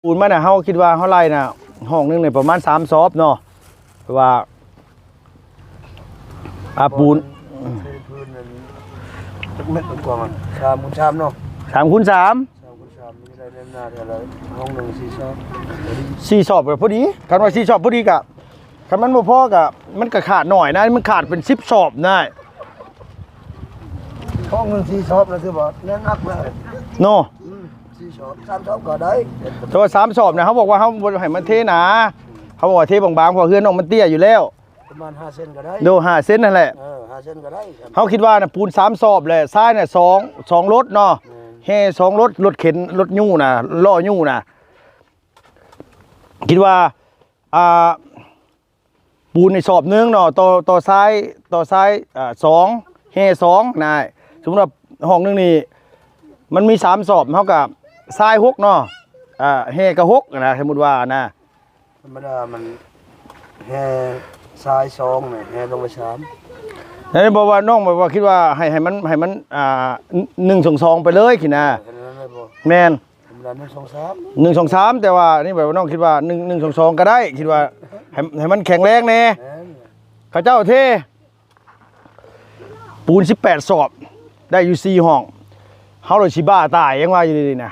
ປູນມານະ ເຮົາຄິດວ່າເຮົາໄລ່ນະ ຫ້ອງໜຶ່ງນີ້ປະມານສາມສອບເນາະ ເພາະວ່າ ອາ ປູນ ເທພື້ນນັ້ນ ຈັກແມັດມັນກວ້າງ ສາມຄູນສາມເນາະ ສາມຄູນສາມ ສາມຄູນສາມ ມັນໄດ້ແນມໜ້າເທື່ອລະຫ້ອງໜຶ່ງສີ່ສອບ ສີ່ສອບກໍພໍດີ ຄັນວ່າສີ່ສອບພໍດີກະ ຄັນມັນບໍ່ພໍກະ ມັນກະຂາດໜ້ອຍນະ ມັນຂາດເປັນສິບສອບນະ ຫ້ອງໜຶ່ງສີ່ສອບລະຖືວ່າແໜ້ນໜັກແລ້ວເນາະ ອືມ ສີ່ສອບ ສາມສອບກໍໄດ້ ແຕ່ວ່າສາມສອບນະ ເຮົາບອກວ່າເຮົາບໍ່ໃຫ້ມັນເທໜາ ເຮົາບອກວ່າເທບາງໆ ເພາະເຮືອນນ້ອງມັນເຕ້ຍຢູ່ແລ້ວ ປະມານຫ້າເຊັນກໍໄດ້ ໂດ ຫ້າເຊັນຫັ້ນແຫຼະ ເອີ ຫ້າເຊັນກໍໄດ້ ເຮົາຄິດວ່ານະ ປູນສາມສອບແຫຼະ ຊາຍນະ ສອງ ສອງລົດເນາະ ແມ່ນ ແຮ່ສອງລົດ ລົດເຂັນ ລົດຍູ້ນະ ລໍ້ຍູ້ນະ ຄິດວ່າ ອ່າ ປູນໃນສອບໜຶ່ງເນາະ ຕໍ່ ຕໍ່ຊາຍ ຕໍ່ຊາຍ ອ່າ ສອງ ແຮ່ສອງນະ ສົມມຸດວ່າຫ້ອງໜຶ່ງນີ້ ມັນມີສາມສອບ ເຮົາກະຊາຍຫົກເນາະ ອ່າ ແຮ່ກະຫົກນະ ສົມມຸດວ່ານະ ທຳມະດາມັນແຮ່ຊາຍສອງນະ ແຮ່ລົງໄປສາມ ນັ້ນ ເພາະວ່ານ້ອງແບບວ່າຄິດວ່າໃຫ້ ໃຫ້ມັນ ໃຫ້ມັນ ອ່າ ໜຶ່ງສອງສອງໄປເລີຍຊີ້ນະ ເອີ ແມ່ນ ທຳມະດາໜຶ່ງສອງສາມ ໜຶ່ງສອງສາມ ແຕ່ວ່ານີ້ແບບວ່ານ້ອງຄິດວ່າໜຶ່ງ ໜຶ່ງສອງສອງກໍໄດ້ ຄິດວ່າໃຫ້ ໃຫ້ມັນແຂງແຮງແດ່ ແມ່ນ ເຂົາເຈົ້າເທ ປູນສິບແປດສອບ ໄດ້ຢູ່ສີ່ຫ້ອງ ເຮົາເລີຍຊິບ້າຕາຍ ຍັງວ່າຢູ່ນີ້ນະ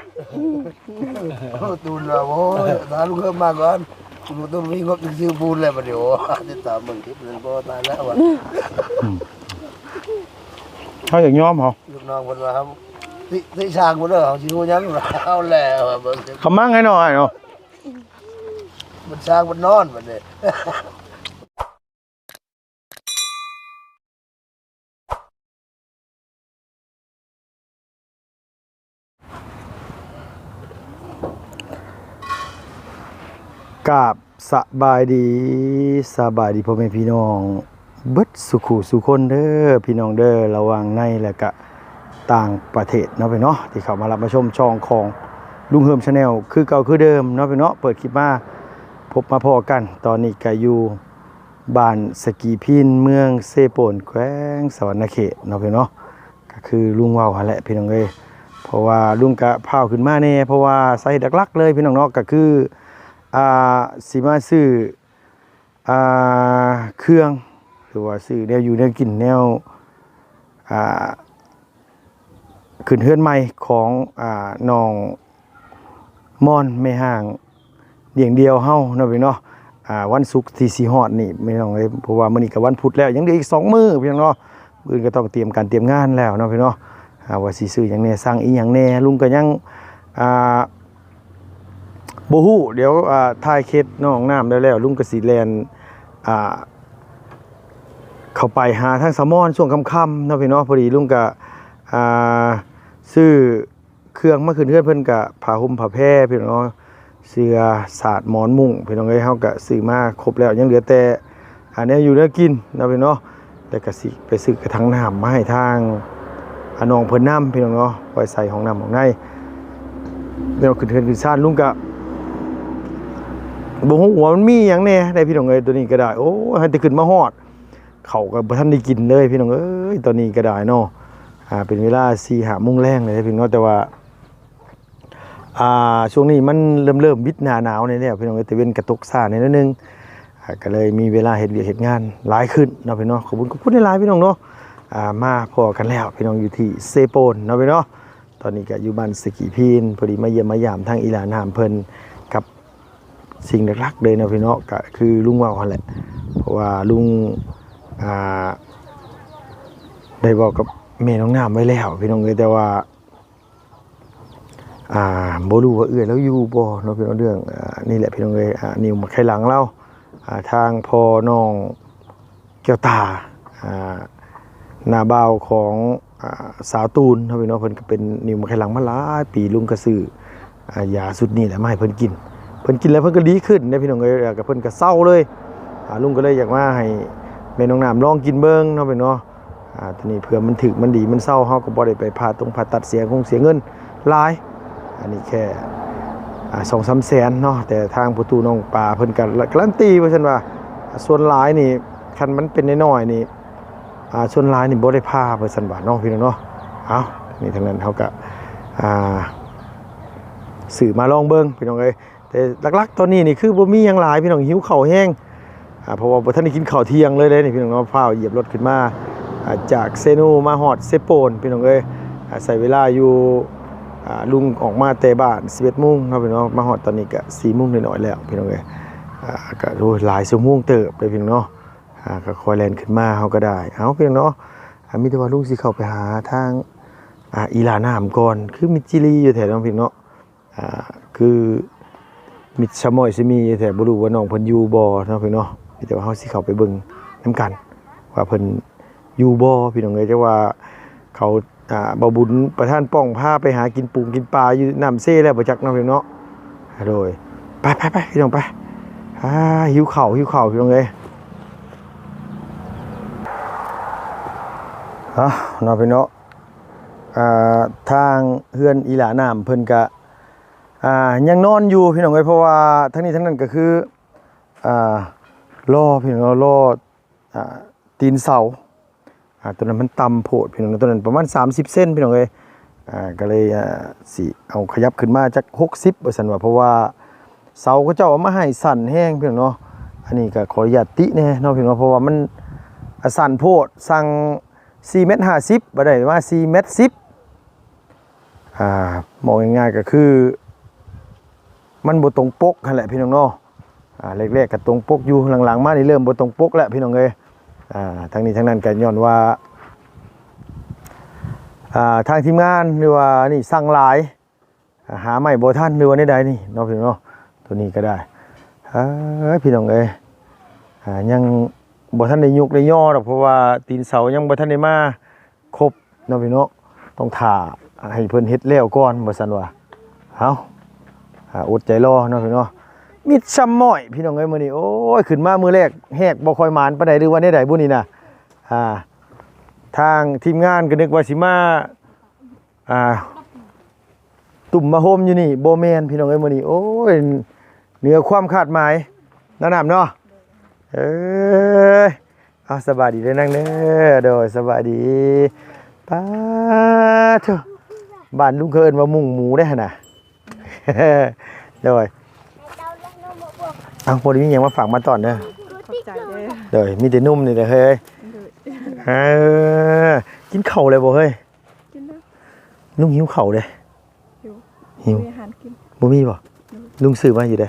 ຕູນວ່າ ໂອ້ຍ ຖ້າລຸງເຮີມມາກ່ອນ ລຸງຕ້ອງມີງົບຊື້ປູນແລ້ວບັດນີ້ ໂອ້ ຕິດຕາມເບິ່ງຄລິບນັ້ນ ບໍ່ຕາຍແລ້ວວ່າ ເຮົາຢາກຍອມເຮົາ ລູກນ້ອງເພິ່ນວ່າ ຕິ ຕິຊ່າງພຸ້ນເດີ ເຮົາຊິຮູ້ຫຍັງ ເອົາແລ້ວວ່າເບິ່ງ ຂະມັງໃຫ້ໜ້ອຍເນາະ ມັນຊ່າງມັນນອນບັດນີ້ ກາບສະບາຍດີ ສະບາຍດີພໍ່ແມ່ພີ່ນ້ອງເບິດສູ່ຄູ່ສູ່ຄົນເດີ ພີ່ນ້ອງເດີ ລະຫວ່າງໃນ ແລະກະຕ່າງປະເທດເນາະ ພີ່ນ້ອງເນາະ ທີ່ເຂົ້າມາຮັບມາຊົມຊ່ອງຂອງລຸງເຮີມ Channel ຄືເກົ່າຄືເດີມເນາະ ພີ່ນ້ອງເນາະ ເປີດຄລິບມາພົບມາພໍ້ກັນ ຕອນນີ້ກະຢູ່ ບ້ານສະກີພີນ ເມືອງເຊໂປນ ແຂວງສະຫວັນນະເຂດເນາະ ພີ່ນ້ອງເນາະ ກໍຄືລຸງເວົ້າຫັ້ນແຫຼະ ພີ່ນ້ອງເອີຍ ເພາະວ່າລຸງກະພາວຂຶ້ນມາແດ່ ເພາະວ່າສາເຫດຫຼັກໆເລີຍ ພີ່ນ້ອງເນາະ ກໍຄື ອ່າ ຊິມາຊື້ ອ່າ ເຄື່ອງ ຫຼືວ່າຊື້ແນວຢູ່ແນວກິນ ແນວ ອ່າ ຂຶ້ນເຮືອນໃໝ່ຂອງ ອ່າ ນ້ອງມອນແມ່ຮ້າງລ້ຽງດ່ຽວເຮົາເນາະ ພີ່ນ້ອງເນາະ ອ່າ ວັນສຸກທີ່ຊິຮອດນີ້ ພີ່ນ້ອງເອີຍ ເພາະວ່າມື້ນີ້ກໍວັນພຸດແລ້ວ ຍັງເຫຼືອອີກສອງມື້ ພີ່ນ້ອງເນາະ ມື້ອື່ນກໍຕ້ອງຕຽມການຕຽມງານແລ້ວເນາະ ພີ່ນ້ອງເນາະ ອ່າ ວ່າຊິຊື້ຫຍັງແດ່ ສັ່ງອີ່ຫຍັງແດ່ ລຸງກໍຍັງ ອ່າ ບໍ່ຮູ້ ດຽວ ອ່າ ຖ່າຍເຄດນ້ອງນ້ຳໄດ້ແລ້ວ ລຸງກໍຊິແລ່ນ ອ່າ ເຂົ້າໄປຫາທາງສາວມອນຊ່ວງຄ່ຳໆເນາະ ພີ່ນ້ອງເນາະ ພໍດີລຸງກະ ອ່າ ຊື້ເຄື່ອງມາຂຶ້ນເຮືອນເພິ່ນ ກະຜ້າຫົ່ມຜ້າແພ ພີ່ນ້ອງເນາະ ເສື່ອ ສາດ ໝອນ ມຸ້ງ ພີ່ນ້ອງເອີຍ ເຮົາກະຊື້ມາຄົບແລ້ວ ຍັງເຫຼືອແຕ່ ອ່າ ແນວຢູ່ແນວກິນເນາະ ພີ່ນ້ອງເນາະ ແລ້ວກະຊິໄປຊື້ກະຖັງນ້ຳມາໃຫ້ທາງ ອ່າ ນ້ອງເພິ່ນນຳ ພີ່ນ້ອງເນາະ ໄວ້ໃສ່ຫ້ອງນ້ຳຫ້ອງໃນ ແນວຂຶ້ນເຮືອນຂຶ້ນຊານ ລຸງກະ ບໍ່ຮູ້ວ່າມັນມີຫຍັງແດ່ໃດ໋ ພີ່ນ້ອງເອີຍ ໂຕນີ້ກໍໄດ້ ໂອ້ຍ ໃຫ້ແຕ່ຂຶ້ນມາຮອດ ເຂົ້າກໍບໍ່ທັນໄດ້ກິນເລີຍ ພີ່ນ້ອງເອີຍ ຕອນນີ້ກໍໄດ້ເນາະ ອ່າ ເປັນເວລາສີ່ຫ້າໂມງແລງແລ້ວ ພີ່ນ້ອງເນາະ ແຕ່ວ່າ ອ່າ ຊ່ວງນີ້ມັນເລີ່ມ ເລີ່ມວິດໜ້າໜາວແດ່ແລ້ວ ພີ່ນ້ອງເອີຍ ຕາເວັນກໍຕົກຊ້າແດ່ໜ້ອຍໜຶ່ງ ອ່າ ກໍເລີຍມີເວລາເຮັດວຽກເຮັດງານຫຼາຍຂຶ້ນເນາະ ພີ່ນ້ອງເນາະ ຂອບຄຸນ ຂອບຄຸນຫຼາຍໆ ພີ່ນ້ອງເນາະ ອ່າ ມາພໍ້ກັນແລ້ວ ພີ່ນ້ອງ ຢູ່ທີ່ເຊໂປນເນາະ ພີ່ນ້ອງເນາະ ຕອນນີ້ກໍຢູ່ບ້ານສະກີພີນ ພໍດີມາຢ້ຽມມາຢາມທາງອີ່ຫຼ້ານ້ຳເພິ່ນກັບ ສິ່ງຫຼັກໆເລີຍເນາະ ພີ່ນ້ອງເນາະ ກໍຄືລຸງເວົ້າຫັ້ນແຫຼະ ເພາະວ່າລຸງ ອ່າ ໄດ້ເວົ້າກັບແມ່ນ້ອງນ້ຳໄວ້ແລ້ວ ພີ່ນ້ອງເອີຍ ແຕ່ວ່າ ອ່າ ບໍ່ຮູ້ວ່າເອື້ອຍລາວຢູ່ບໍ່ເນາະ ພີ່ນ້ອງ ເລື່ອງ ອ່າ ນີ້ແຫຼະ ພີ່ນ້ອງເອີຍ ອ່າ ນິ້ວໝາກໄຂ່ຫຼັງລາວ ອ່າ ທາງພໍ່ນ້ອງ ແກ້ວຕາ ອ່າ ນ້າບ່າວຂອງ ອ່າ ສາວຕູນເນາະ ພີ່ນ້ອງເນາະ ເພິ່ນກໍເປັນນິ້ວໝາກໄຂ່ຫຼັງມາຫຼາຍປີ ລຸງກໍຊື້ ອ່າ ຢາຊຸດນີ້ແຫຼະມາໃຫ້ເພິ່ນກິນ ເພິ່ນກິນແລ້ວເພິ່ນກໍດີຂຶ້ນເດ້ ພີ່ນ້ອງເອີຍ ແລ້ວກໍເພິ່ນກໍເຊົາເລີຍ ອ່າ ລຸງກໍເລີຍຢາກມາໃຫ້ແມ່ນ້ອງນ້ຳລອງກິນເບິ່ງເນາະ ພີ່ນ້ອງເນາະ ອ່າ ໂຕນີ້ເພື່ອມັນຖືກມັນດີມັນເຊົາ ເຮົາກໍບໍ່ໄດ້ໄປຜ່າຕົງຜ່າຕັດເສຍຄົງເສຍເງິນຫຼາຍ ອັນນີ້ແຄ່ ອ່າ ສອງສາມແສນເນາະ ແຕ່ທາງພໍ່ຕູ້ນ້ອງປາເພິ່ນກໍກາຣັນຕີວ່າຊັ້ນວ່າ ສ່ວນຫຼາຍນີ້ ຄັນມັນເປັນນ້ອຍໆນີ້ ອ່າ ສ່ວນຫຼາຍນີ້ບໍ່ໄດ້ຜ່າ ວ່າຊັ້ນວ່າເນາະ ພີ່ນ້ອງເນາະ ເອົ້າ ນີ້ທັງນັ້ນເຮົາກໍ ອ່າ ຊື້ມາລອງເບິ່ງ ພີ່ນ້ອງເອີຍ ແຕ່ຫຼັກໆຕອນນີ້ນີ້ຄືບໍ່ມີຫຍັງຫຼາຍພີ່ນ້ອງ ຫິວເຂົ້າແຮງ ອ່າ ເພາະວ່າບໍ່ທັນໄດ້ກິນເຂົ້າທ່ຽງເລີຍເດ້ນີ້ພີ່ນ້ອງເນາະ. ຟ້າວຢຽບລົດຂຶ້ນມາ ອ່າ ຈາກເຊໂນມາຮອດເຊໂປນພີ່ນ້ອງເອີຍ ອ່າ ໃຊ້ເວລາຢູ່ ອ່າ ລຸງອອກມາແຕ່ບ້ານສິບເອັດໂມງເນາະພີ່ນ້ອງ ມາຮອດຕອນນີ້ກະສີ່ໂມງໜ້ອຍໆແລ້ວພີ່ນ້ອງເອີຍ ອ່າ ກະ ໂອ້ຍ ຫຼາຍຊົ່ວໂມງເຕີບເດ້ພີ່ນ້ອງເນາະ ອ່າ ກະຄ່ອຍແລ່ນຂຶ້ນມາເຮົາກະໄດ້ ເອົາພີ່ນ້ອງເນາະ ອ່າ ມີແຕ່ວ່າລຸງຊິເຂົ້າໄປຫາທາງ ອ່າ ອີ່ຫຼ້ານ້ຳກ່ອນ ຄືມິດຈີລີຢູ່ແທ້ເນາະພີ່ນ້ອງເນາະ. ອ່າ ຄືມິດສະໝ້ອຍຊິມີແທ້ ບໍ່ຮູ້ວ່ານ້ອງເພິ່ນຢູ່ບໍ່ເນາະພີ່ນ້ອງເນາະ. ມີແຕ່ວ່າເຮົາຊິເຂົ້າໄປເບິ່ງນຳກັນວ່າເພິ່ນຢູ່ບໍ່ພີ່ນ້ອງເອີຍ. ແຕ່ວ່າເຂົາ ອ່າ ບ່າວບຸນປະທານປ້ອງພາໄປຫາກິນປູກິນປາຢູ່ນ້ຳເຊແລ້ວບໍ່ຈັກເນາະພີ່ນ້ອງເນາະ. ໂດຍ ໄປໆໆ ພີ່ນ້ອງໄປ. ອ່າ ຫິວເຂົ້າ ຫິວເຂົ້າພີ່ນ້ອງເອີຍ. ເອົາເນາະພີ່ນ້ອງເນາະ. ອ່າ ທາງເຮືອນອີ່ຫຼ້ານ້ຳເພິ່ນກະ ອ່າ ຍັງນອນຢູ່ພີ່ນ້ອງເອີຍ ເພາະວ່າທັງນີ້ທັງນັ້ນກະຄື ອ່າ ລໍພີ່ນ້ອງເນາະ ລໍ ອ່າ ຕີນເສົາ ອ່າ ໂຕນັ້ນມັນຕ່ຳໂພດພີ່ນ້ອງເນາະ ໂຕນັ້ນປະມານສາມສິບເຊັນພີ່ນ້ອງເອີຍ. ອ່າ ກະເລີຍ ອ່າ ຊິເອົາຂະຫຍັບຂຶ້ນມາຈັກຫົກສິບວ່າຊັ້ນວ່າ ເພາະວ່າເສົາເຂົາເຈົ້າເອົາມາໃຫ້ສັ້ນແຮງພີ່ນ້ອງເນາະ. ອັນນີ້ກະຂໍອະນຸຍາດຕິແດ່ເນາະພີ່ນ້ອງເນາະ ເພາະວ່າມັນ ອ່າ ສັ້ນໂພດ ສັ່ງ ສີ່ແມັດຫ້າສິບ ບາດໃດມາສີ່ແມັດສິບ ອ່າ ເວົ້າງ່າຍໆກະຄືມັນບໍ່ຕົງປົກຫັ້ນແຫຼະພີ່ນ້ອງເນາະ. ອ່າ ແລກໆກະຕົງປົກຢູ່ ຫຼັງໆມານີ້ເລີ່ມບໍ່ຕົງປົກແລ້ວພີ່ນ້ອງເອີຍ. ອ່າ ທັງນີ້ທັງນັ້ນກະຍ້ອນວ່າ ອ່າ ທາງທີມງານ ຫຼືວ່ານີ້ສັ່ງຫຼາຍ ອ່າ ຫາໄມ້ບໍ່ທັນ ຫຼືວ່າແນວໃດນີ້ເນາະພີ່ນ້ອງເນາະ. ໂຕນີ້ກະໄດ້ ເອີຍ ພີ່ນ້ອງເອີຍ ອ່າ ຍັງບໍ່ທັນໄດ້ຍົກໄດ້ຍໍດອກ ເພາະວ່າຕີນເສົາຍັງບໍ່ທັນໄດ້ມາຄົບເນາະພີ່ນ້ອງເນາະ. ຕ້ອງຖ້າໃຫ້ເພິ່ນເຮັດແລ້ວກ່ອນວ່າຊັ້ນວ່າ. ເອົາ ອ່າ ອົດໃຈລໍເນາະພີ່ນ້ອງເນາະ. ມິດຊຳມ້ອຍພີ່ນ້ອງເອີຍ ມື້ນີ້ ໂອ້ຍ ຂຶ້ນມາມື້ແລກແຮກບໍ່ຄ່ອຍໝານປານໃດ ຫຼືວ່າແນວໃດບຸນີ້ນະ. ອ່າ ທາງທີມງານກະນຶກວ່າຊິມາ ອ່າ ຕຸ້ມມາໂຮມຢູ່ນີ້ ບໍ່ແມ່ນພີ່ນ້ອງເອີຍ ມື້ນີ້ ໂອ້ຍ ເໜືອຄວາມຄາດໝາຍເນາະນ້ຳເນາະ. ເອີຍ ເອົາ ສະບາຍດີເດີນາງເດີ. ໂດຍ ສະບາຍດີ. ປາໂທ້ ບ້ານລຸງເຂົາເອີ້ນວ່າມຸ້ງໝູເດ້ຫັ້ນນະ. ໂດຍ ເອົາ ບໍ່ໄດ້ມີຫຍັງມາຝາກມາຕ້ອນເດີ. ຂອບໃຈເດີ. ໂດຍ ມີແຕ່ນົມນີ້ແຫຼະເຮີ້ຍ. ໂດຍ ເອີ ກິນເຂົ້າແລ້ວບໍ່ເຮີ້ຍ? ກິນແລ້ວ. ລຸງຫິວເຂົ້າເດ້. ຫິວ ຫິວ ບໍ່ມີອາຫານກິນ. ບໍ່ມີບໍ່? ອືມ ລຸງຊື້ມາຢູ່ເດ້.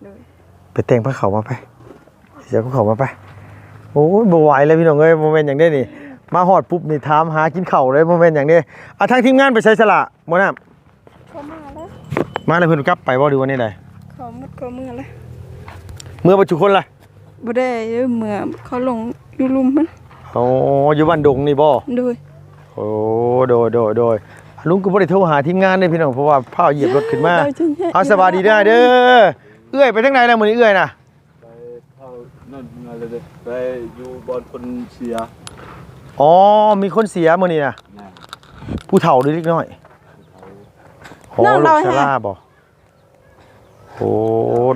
ໂດຍ ໄປແຕ່ງພາເຂົ້າມາໄປ ເອົາເຂົ້າມາໄປ. ໂອ້ຍ ບໍ່ໄຫວແລ້ວພີ່ນ້ອງເອີຍ ບໍ່ແມ່ນຫຍັງເດ້ນີ້ ມາຮອດປຸບນີ້ຖາມຫາກິນເຂົ້າເລີຍ ບໍ່ແມ່ນຫຍັງເດ້. ອ່າ ທາງທີມງານໄປໃສສະລະ ໝໍນ້ຳ? ເຂົາມາແລ້ວ. ມາແລ້ວເພິ່ນກັບໄປບໍ່ ຫຼືວ່າແນວໃດ? ເຂົາໝົດ ເຂົາເມືອແລ້ວ. ເມືອເບິດທຸກຄົນລະ? ບໍ່ໄດ້ເມືອ ເຂົາລົງຢູ່ລຸ່ມມັນ. ອໍ ຢູ່ບ້ານດົງນີ້ບໍ່? ໂດຍ ໂອ້ ໂດຍ ໂດຍ ໂດຍ. ລຸງກະບໍ່ໄດ້ໂທຫາທີມງານເດ້ພີ່ນ້ອງ ເພາະວ່າຟ້າວຢຽບລົດຂຶ້ນມາ. ເອົາ ສະບາຍດີເດີ. ເອື້ອຍໄປທາງໃດແລ້ວມື້ນີ້ເອື້ອຍນະ? ໄປເຂົ້ານັ້ນເມືອແລ້ວເດ້ ໄປຢູ່ບ່ອນຄົນເສຍ. ອໍ ມີຄົນເສຍມື້ນີ້ນະ. ແມ່ນ. ຜູ້ເຖົ້າຫຼືເດັກນ້ອຍ? ຜູ້ເຖົ້າ. ອໍ ລູກຊະລາບໍ່? ໂອ້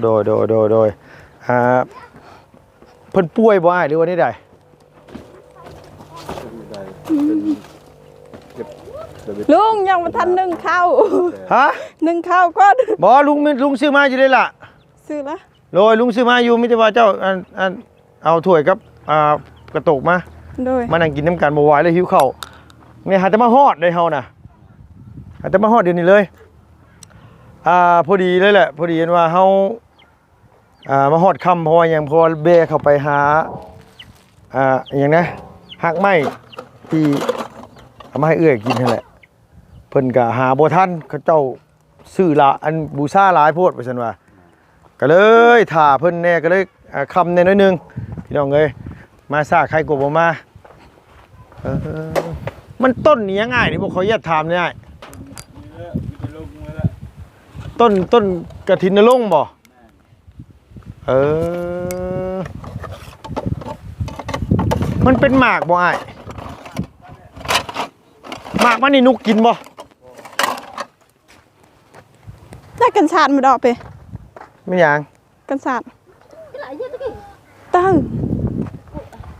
ໂດຍ ໂດຍ ໂດຍ ໂດຍ. ອ່າ ເພິ່ນປ່ວຍບໍ່ອ້າຍ ຫຼືວ່າແນວໃດ? ລຸງຍັງບໍ່ທັນໜຶ້ງເຂົ້າ. ຮະ? ໜຶ້ງເຂົ້າກ່ອນ. ບໍ່ ລຸງ ລຸງຊື້ມາຢູ່ເດ້ລະ. ຊື້ລະ. ໂດຍ ລຸງຊື້ມາຢູ່ ມີແຕ່ວ່າເຈົ້າ ອັນ ອັນ ເອົາຖ້ວຍກັບ ອ່າ ກະໂຕກມາ. ໂດຍ ມານັ່ງກິນນຳກັນ ບໍ່ໄຫວແລ້ວ ຫິວເຂົ້າ. ນີ້ຫາແຕ່ມາຮອດເດ້ເຮົານະ ຫາແຕ່ມາຮອດດຽວນີ້ເລີຍ. ອ່າ ພໍດີເລີຍແຫຼະ ພໍດີເຫັນວ່າເຮົາ ອ່າ ມາຮອດຄ່ຳ ເພາະວ່າຫຍັງ ເພາະວ່າແວ່ເຂົ້າໄປຫາ ອ່າ ຫຍັງນະ ຮາກໄມ້ທີ່ເອົາມາໃຫ້ເອື້ອຍກິນຫັ້ນແຫຼະ ເພິ່ນກະຫາບໍ່ທັນ ເຂົາເຈົ້າ ຊື້ຫຼາຍ ອັນ ບູຊາຫຼາຍໂພດວ່າຊັ້ນວ່າ ກະເລີຍຖ້າເພິ່ນແດ່ ກະເລີຍ ອ່າ ຄ່ຳແດ່ໜ້ອຍໜຶ່ງ ພີ່ນ້ອງເອີຍ. ມາຊ້າໄຄກວ່າບໍ່ມາ. ເອີ ມັນຕົ້ນອີ່ຫຍັງອ້າຍນີ້ ບໍ່ ຂໍອະນຸຍາດຖາມແດ່ອ້າຍ. ຕົ້ນ ຕົ້ນກະຖິນນະລົງບໍ່? ເອີ ມັນເປັນໝາກບໍ່ອ້າຍ? ໝາກມັນນີ້ນົກກິນບໍ່? ໄດ້ກັນຊາດມາດອກເປ. ແມ່ນຫຍັງ? ກັນຊາດ. ເຕີ.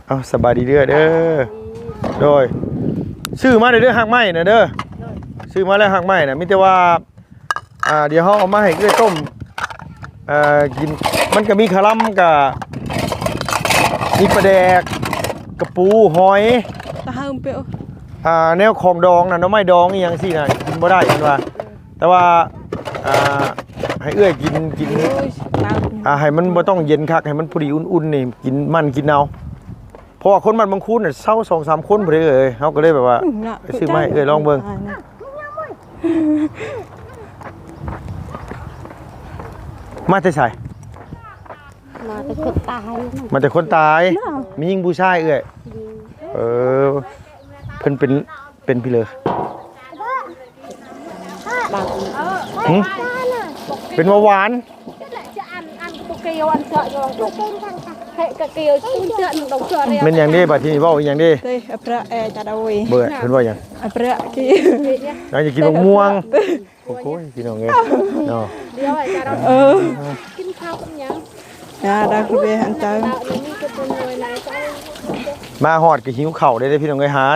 ເອົາ ສະບາຍດີເດີ້ ເດີ້. ໂດຍ ຊື້ມາເດີ້ ຮາກໄມ້ນະເດີ້. ໂດຍ ຊື້ມາແລ້ວຮາກໄມ້ນະ ມີແຕ່ວ່າ ອ່າ ດຽວເຮົາເອົາມາໃຫ້ເອື້ອຍຕົ້ມ ເອີ ກິນ ມັນກໍມີຄາລຳ ກະມີປາແດກ ກະປູ ຫອຍ ຕາເຮີມເປະ ອ່າ ແນວຂອງດອງນະ ໜໍ່ໄມ້ດອງອີ່ຫຍັງຊີ້ນະ ກິນບໍ່ໄດ້ເພິ່ນວ່າ. ແຕ່ວ່າ ອ່າ ໃຫ້ເອື້ອຍກິນ ກິນ ໂອ້ຍ ອ່າ ໃຫ້ມັນບໍ່ຕ້ອງເຢັນຄັກ ໃຫ້ມັນພໍດີອຸ່ນໆນີ້ ກິນມັນກິນເອົາ. ເພາະວ່າຄົນບ້ານບາງຄູນນະ ຊາວສອງສາມຄົນພຸ້ນເດ້ເອີຍ ເຮົາກໍເລີຍແບບວ່າ ອືມ ຊື້ມາໃຫ້ເອື້ອຍລອງເບິ່ງ. ມາແຕ່ໃສ? ມາແຕ່ຄົນຕາຍ. ມາແຕ່ຄົນຕາຍ? ແມ່ນ. ມີຍິງຜູ້ຊາຍເອື້ອຍ? ຍິງ. ເອີ ເພິ່ນເປັນ ເປັນພີເລີ? ບາງ ຫື? ເປັນເບົາຫວານ? ແມ່ນຫຍັງເດ້ ບາດທີນີ້ເວົ້າອີ່ຫຍັງເດ້? ເອີຍ ອະພະແອຈາດອຍ ເບິ່ງເພິ່ນເວົ້າຫຍັງ? ອະພະກິ ເຮົາຢາກກິນໝາກມ່ວງ. ໂອ້ຍ ພີ່ນ້ອງເອີຍເນາະ. ເອີ ກິນເຂົ້າກັບຫຍັງ? ອ່າ ດາກເບຫັນເຈົ້າ ມາຮອດກໍຫິວເຂົ້າເດ້ ພີ່ນ້ອງເອີຍ. ຫາ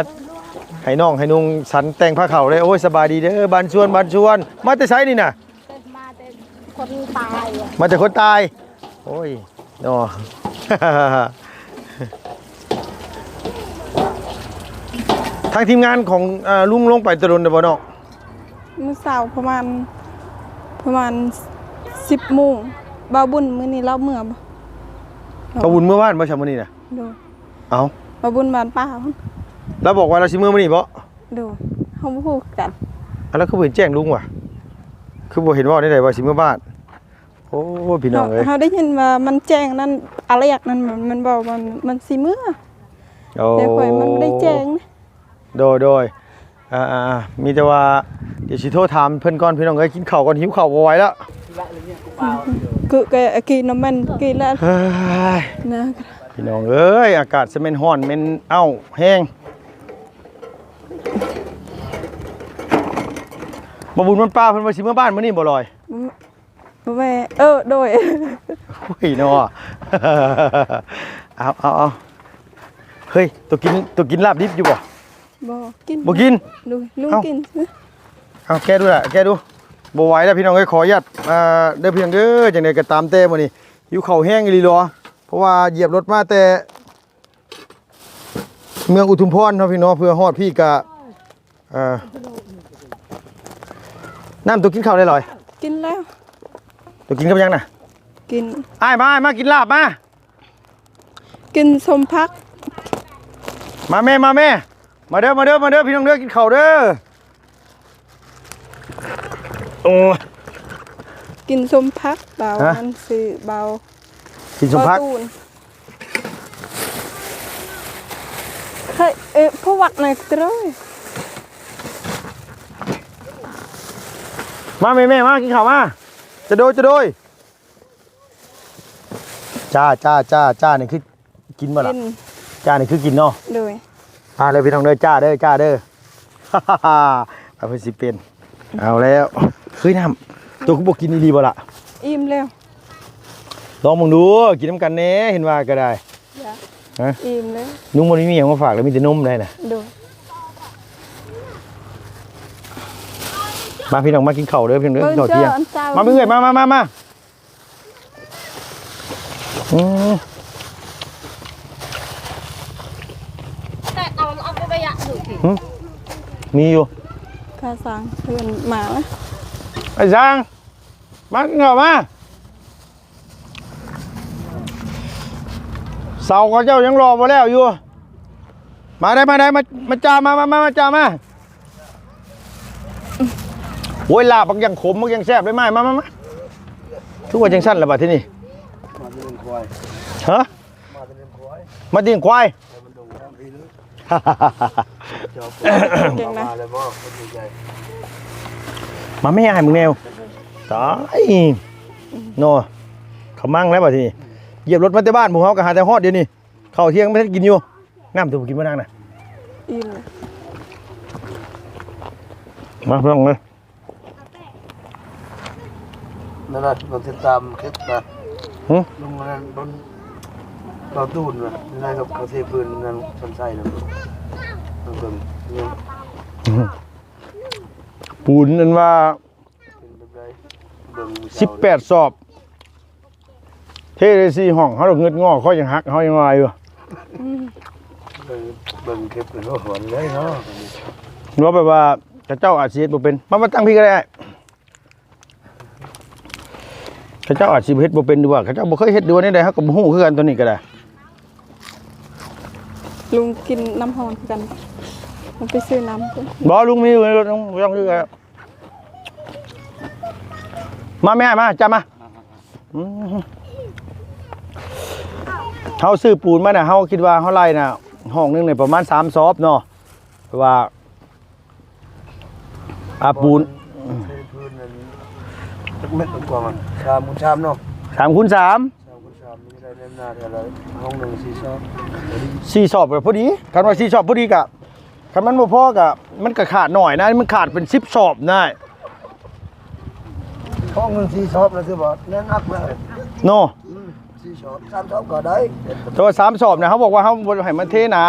ໃຫ້ນ້ອງໃຫ້ນຸ່ງສັນແຕ່ງພາເຂົ້າເດ້. ໂອ້ຍ ສະບາຍດີເດີ ບ້ານຊວນ ບ້ານຊວນ. ມາແຕ່ໃສນີ້ນະ? ມາແຕ່ຄົນຕາຍ. ມາແຕ່ຄົນຕາຍ. ໂອ້ຍ ເນາະ ທາງທີມງານຂອງ ເອີ ລຸງລົງໄປແຕ່ດົນແລ້ວບໍ່ນ້ອງ? ມື້ເຊົ້າປະມານ ປະມານສິບໂມງ. ບ່າວບຸນມື້ນີ້ລາວເມືອບໍ່? ບ່າວບຸນເມືອບ້ານບໍ່ຊະມື້ນີ້ນະ? ໂດຍ. ເອົ້າ ບ່າວບຸນບ້ານປ່າ ລາວບອກວ່າລາວຊິເມືອມື້ນີ້ບໍ່? ໂດຍ. ເຮົາບໍ່ຮູ້ຄືກັນ. ອາ ລາວຄືບໍ່ເຫັນແຈ້ງລຸງວະ? ຄືບໍ່ເຫັນເວົ້າແນວໃດວ່າຊິເມືອບ້ານ? ໂອ້ ພີ່ນ້ອງເອີຍ ເຮົາ ເຮົາໄດ້ຍິນວ່າມັນແຈ້ງນັ້ນ ອາແລກນັ້ນ ມັນ ມັນເວົ້າວ່າມັນ ມັນຊິເມືອ. ໂອ້ ແຕ່ຂ້ອຍມັນບໍ່ໄດ້ແຈ້ງ. ໂດຍ ໂດຍ ອ່າ ມີແຕ່ວ່າ ດຽວຊິໂທຖາມເພິ່ນກ່ອນ ພີ່ນ້ອງເອີຍ. ກິນເຂົ້າກ່ອນ ຫິວເຂົ້າບໍ່ໄຫວແລ້ວ. ຄືກະກິນນ້ຳມັນກິນແລ້ວ ເຮີ້ຍ ນະ ພີ່ນ້ອງເອີຍ ອາກາດສະແມ່ນຮ້ອນແມ່ນອ້າວແຮງ. ບໍ່ບຸນມັນປ້າເພິ່ນວ່າຊິເມືອບ້ານມື້ນີ້ບໍ່ລອຍ? ບໍ່ແມ່ນ ເອີ ໂດຍ. ໂອ້ຍເນາະ ເອົາ ເອົາ ເອົາ ເຮີ້ຍ ໂຕກິນ ໂຕກິນລາບດິບຢູ່ບໍ່? ບໍ່ກິນ. ບໍ່ກິນ? ໂດຍ ລຸງກິນ. ເອົາ ແກະດູລະ ແກະດູ. ບໍ່ໄຫວແລ້ວພີ່ນ້ອງເອີຍ ຂໍອະນຸຍາດ ອ່າ ເດີພີ່ນ້ອງເດີ. ຈັ່ງໃດກໍຕາມແຕ່ມື້ນີ້ ຫິວເຂົ້າແຮງອີ່ຫຼີຫຼໍ ເພາະວ່າຢຽບລົດມາແຕ່ ເມືອງອຸທຸມພອນເນາະພີ່ນ້ອງ ເພື່ອຮອດພີ້ກະ ເອີ ນ້ຳ ໂຕກິນເຂົ້າແລ້ວລອຍ? ກິນແລ້ວ. ໂຕກິນກັບຫຍັງນະ? ກິນ ອ້າຍມາ ອ້າຍມາກິນລາບມາ. ກິນສົ້ມຜັກ. ມາແມ່ ມາແມ່ ມາເດີ ມາເດີ ມາເດີ ພີ່ນ້ອງເດີ ກິນເຂົ້າເດີ. ໂອ້ຍ ກິນສົ້ມຜັກ ບ່າວ ຮະ? ອັນຊື່ບ່າວ ກິນສົ້ມຜັກ. ເຮີ້ຍ ເອີ ພວກວັດໃນເຕີຍ. ມາແມ່ໆ ມາກິນເຂົ້າມາ. ຈະໂດຍ ຈະໂດຍ. ຈ້າ ຈ້າ ຈ້າ ຈ້າ ນີ້ຄື ກິນບໍ່ລະ? ກິນ. ຈ້ານີ້ຄືກິນເນາະ? ໂດຍ. ອ່າ ເດີພີ່ນ້ອງເດີ ຈ້າເດີ ຈ້າເດີ. ວ່າເພິ່ນຊິເປັນ ເອົາແລ້ວ. ເຮີ້ຍ ນ້ຳ ໂຕຄືບໍ່ກິນອີ່ຫຼີບໍ່ລະ? ອີ່ມແລ້ວ. ລອງເບິ່ງດູ ກິນນຳກັນແດ່ ເຫັນວ່າກໍໄດ້. ຮະ? ອີ່ມແລ້ວ. ນຸ່ງບໍ່ໄດ້ມີຫຍັງມາຝາກເລີຍ ມີແຕ່ນົມໄດ້ນະ. ໂດຍ. ມາພີ່ນ້ອງ ມາກິນເຂົ້າເດີ ພີ່ນ້ອງເດີ ກິນເຂົ້າທ່ຽງ. ມາເອື້ອຍ ມາ ມາ ມາ ມາ. ອືມ ແຕ່ເອົາ ເອົາໄປໄປຍະດູ ຫືມ ມີຢູ່ ກະສັງເພິ່ນມາ ໄອ້ສັງ ມາກິນເຂົ້າມາ. ເສົາເຂົາເຈົ້າຍັງຫຼໍ່ບໍ່ແລ້ວຢູ່. ມາໄດ້ ມາໄດ້ ມາ ມາຈ້າ ມາ ມາ ມາ ມາຈ້າມາ. ໂອ້ຍ ລາບບັກຢ່າງຂົມ ບັກຢ່າງແຊບເລີຍ ມາ ມາ ມາ ມາ. ຄືວ່າຈັ່ງຊັ້ນລະບາດທີນີ້ ມາແຕ່ເລ້ຽງຄວາຍ. ຮະ? ມາແຕ່ເລ້ຽງຄວາຍ ມາແຕ່ລ້ຽງຄວາຍ. ເກັ່ງນະ ມາແມ່ ໃຫ້ມຶງແນວ ຕາຍເນາະ. ຂະມັງແລ້ວບາດທີນີ້ ຢຽບລົດມາແຕ່ບ້ານ ພວກເຮົາກໍຫາແຕ່ຮອດດຽວນີ້. ເຂົ້າທ່ຽງບໍ່ທັນກິນຢູ່. ນ້ຳ ໂຕບໍ່ກິນບໍ່ນາງນະ? ອີ່ມ. ມາພີ່ນ້ອງເອີຍ ນັ້ນນະ ລົງຕິດຕາມຄລິບນະ. ຫືມ? ລົງອັນນັ້ນ ລົງ ເບົາຕູນນະ ໃນກັບເຂົາເທພື້ນນັ້ນ ຊົນໄຊນະ ເບິ່ງ ເບິ່ງ ປູນ ອັນວ່າ ເປັນແບບໃດ ເບິ່ງມື້ເຊົ້າ ສິບແປດສອບ ເທໄດ້ສີ່ຫ້ອງ ເຮົາລະງຶດງໍ ຂ້ອຍຍັງຮັກ ເຮົາຍັງວ່າຢູ່. ອືມ ເບິ່ງ ເບິ່ງເກັບເງິນຫົວເລີຍເນາະ ວ່າແບບວ່າເຂົາເຈົ້າອາດຊິເຮັດບໍ່ເປັນ. ມາ ມາຕັ້ງພີ້ກໍໄດ້. ເຂົາເຈົ້າອາດຊິເຮັດບໍ່ເປັນ ຫຼືວ່າເຂົາເຈົ້າບໍ່ເຄີຍເຮັດ ຫຼືວ່າແນວໃດ ເຮົາກໍບໍ່ຮູ້ຄືກັນ ໂຕນີ້ກໍໄດ້. ລຸງກິນນ້ຳຮ້ອນຄືກັນ ລົງໄປຊື້ນ້ຳ. ບໍ່ ລຸງມີຢູ່ໃນລົດ ລຸງບໍ່ຕ້ອງຊື້ກໍໄດ້. ມາແມ່ ມາ ຈ້າມາ. ອືມ ເຮົາຊື້ປູນມານະ ເຮົາຄິດວ່າເຮົາໄລ່ນະ ຫ້ອງໜຶ່ງນີ້ປະມານສາມສອບເນາະ ແຕ່ວ່າ ອາ ປູນ ເສພື້ນນັ້ນຈັກແມັດກວ່າ ສາມຄູນສາມເນາະ ສາມຄູນສາມ ສາມຄູນສາມ ມີໄດ້ແນມໜ້າເທົ່າໃດ ຫ້ອງໜຶ່ງສີ່ສອບ ສີ່ສອບກໍພໍດີ. ຄັນວ່າສີ່ສອບພໍດີກະ ຄັນມັນບໍ່ພໍກະ ມັນກະຂາດໜ້ອຍນະ ມັນຂາດເປັນສິບສອບນະ. ຫ້ອງໜຶ່ງສີ່ສອບລະຖືວ່າແໜ້ນໜັກແລ້ວເນາະ. ອືມ ສີ່ສອບ ສາມສອບກໍໄດ້ ແຕ່ວ່າສາມສອບນະ ເຮົາບອກວ່າເຮົາບໍ່ໃຫ້ມັນເທໜາ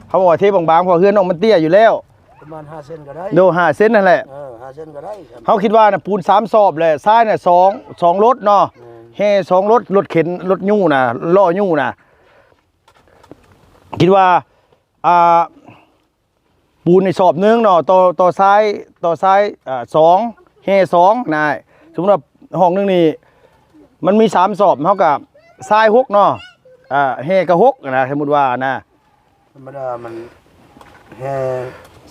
ເຮົາບອກວ່າເທບາງໆ ເພາະເຮືອນນ້ອງມັນເຕ້ຍຢູ່ແລ້ວ. ປະມານຫ້າເຊັນກໍໄດ້ ໂດ ຫ້າເຊັນຫັ້ນແຫຼະ. ເອີ ຫ້າເຊັນກໍໄດ້. ເຮົາຄິດວ່ານະ ປູນສາມສອບແຫຼະ ຊາຍນະ ສອງ ສອງລົດເນາະ. ແມ່ນ ແຮ່ສອງລົດ ລົດເຂັນ ລົດຍູ້ນະ ລໍ້ຍູ້ນະ. ຄິດວ່າ ອ່າ ປູນນີ້ສອບໜຶ່ງເນາະ ຕໍ່ ຕໍ່ຊາຍ ຕໍ່ຊາຍ ອ່າ ສອງ ແຮ່ສອງນະ. ສົມມຸດວ່າຫ້ອງໜຶ່ງນີ້ ມັນມີສາມສອບ ເຮົາກະຊາຍຫົກເນາະ ອ່າ ແຮ່ກະຫົກນະ ສົມມຸດວ່ານະ. ທຳມະດາມັນແຮ່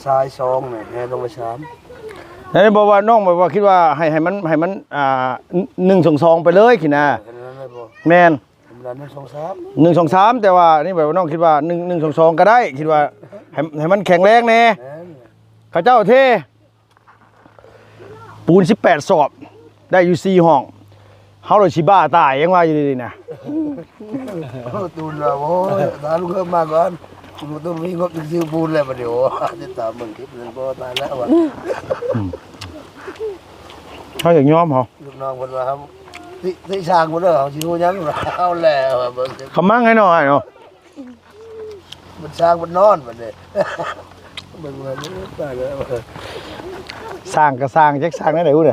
ຊາຍສອງນະ ແຮ່ລົງໄປສາມ. ແລ້ວບອກວ່ານ້ອງແບບວ່າຄິດວ່າໃຫ້ ໃຫ້ມັນ ໃຫ້ມັນ ອ່າ ໜຶ່ງສອງສອງໄປເລີຍຊີ້ນະ. ເອີ ແມ່ນ ທຳມະດາໜຶ່ງສອງສາມ ໜຶ່ງສອງສາມ ແຕ່ວ່ານີ້ແບບວ່ານ້ອງຄິດວ່າໜຶ່ງ ໜຶ່ງສອງສອງກໍໄດ້ ຄິດວ່າໃຫ້ ໃຫ້ມັນແຂງແຮງແດ່. ແມ່ນ ເຂົາເຈົ້າເທ ປູນສິບແປດສອບ ໄດ້ຢູ່ສີ່ຫ້ອງ ເຮົາລະຊິບ້າຕາຍ ຍັງວ່າຢູ່ນີ້ນະ. ຕູນວ່າ ໂອ້ຍ ຕາລຸງເຮີບມາກ່ອນ ຕູນມີງົບຊື້ປູນແລ້ວ ບັດນີ້ ໂອ້ ຕິດຕາມເບິ່ງຄລິບນັ້ນ ບໍ່ຕາຍແລ້ວວ່າ. ອືມ ເຮົາຢາກຍອມເຮົາ ລູກນ້ອງເພິ່ນວ່າ ເຮົາຕິ ຕິຊ່າງເພິ່ນເດີ ເຮົາຊິຮູ້ຫຍັງ ເອົາແລ້ວວ່າ ເບິ່ງ ຂະມັງໃຫ້ໜ້ອຍເນາະ. ມັນຊ່າງມັນນອນບັດນີ້ ເບິ່ງວ່າຕາຍແລ້ວ ຊ່າງກໍຊ່າງ ຈັກຊ່າງແນວໃດບຸເດ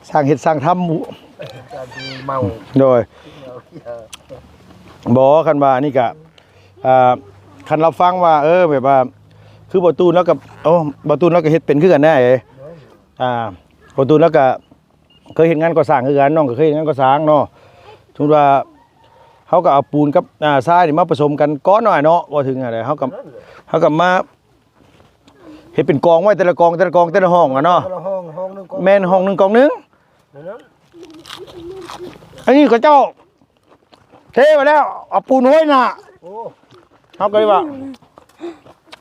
ຊ່າງເຮັດຊ່າງທຳບຸ ຊ່າງທີ່ເມົາ ໂດຍ ບໍ່ ຄັນວ່າອັນນີ້ກະ ອ່າ ຄັນລາວຟັງວ່າ ເອີ ແບບວ່າ ຄືບໍ່ຕູນລາວກໍ ໂອ້ ບໍ່ຕູນລາວກໍເຮັດເປັນຄືກັນນະ ເອີ ໂດຍ ອ່າ ບໍ່ຕູນລາວກໍ ເຄີຍເຮັດງານກໍ່ສ້າງຄືກັນ ນ້ອງກໍເຄີຍເຮັດງານກໍ່ສ້າງເນາະ. ສົມມຸດວ່າເຮົາກໍເອົາປູນກັບ ອ່າ ຊາຍນີ້ມາປະສົມກັນກ່ອນໜ້ອຍເນາະ ເວົ້າເຖິງຫັ້ນແຫຼະ ເຮົາກໍ ເຮົາກໍມາເຮັດເປັນກອງໄວ້ ແຕ່ລະກອງ ແຕ່ລະກອງ ແຕ່ລະຫ້ອງຫັ້ນເນາະ ແຕ່ລະຫ້ອງ ຫ້ອງໜຶ່ງກອງ ແມ່ນ ຫ້ອງໜຶ່ງກອງໜຶ່ງ ນັ້ນນະ. ອັນນີ້ເຂົາເຈົ້າ ເທໄປແລ້ວ ເອົາປູນໂຮຍໜ້າ. ໂອ້ ເຮົາກໍເລີຍວ່າ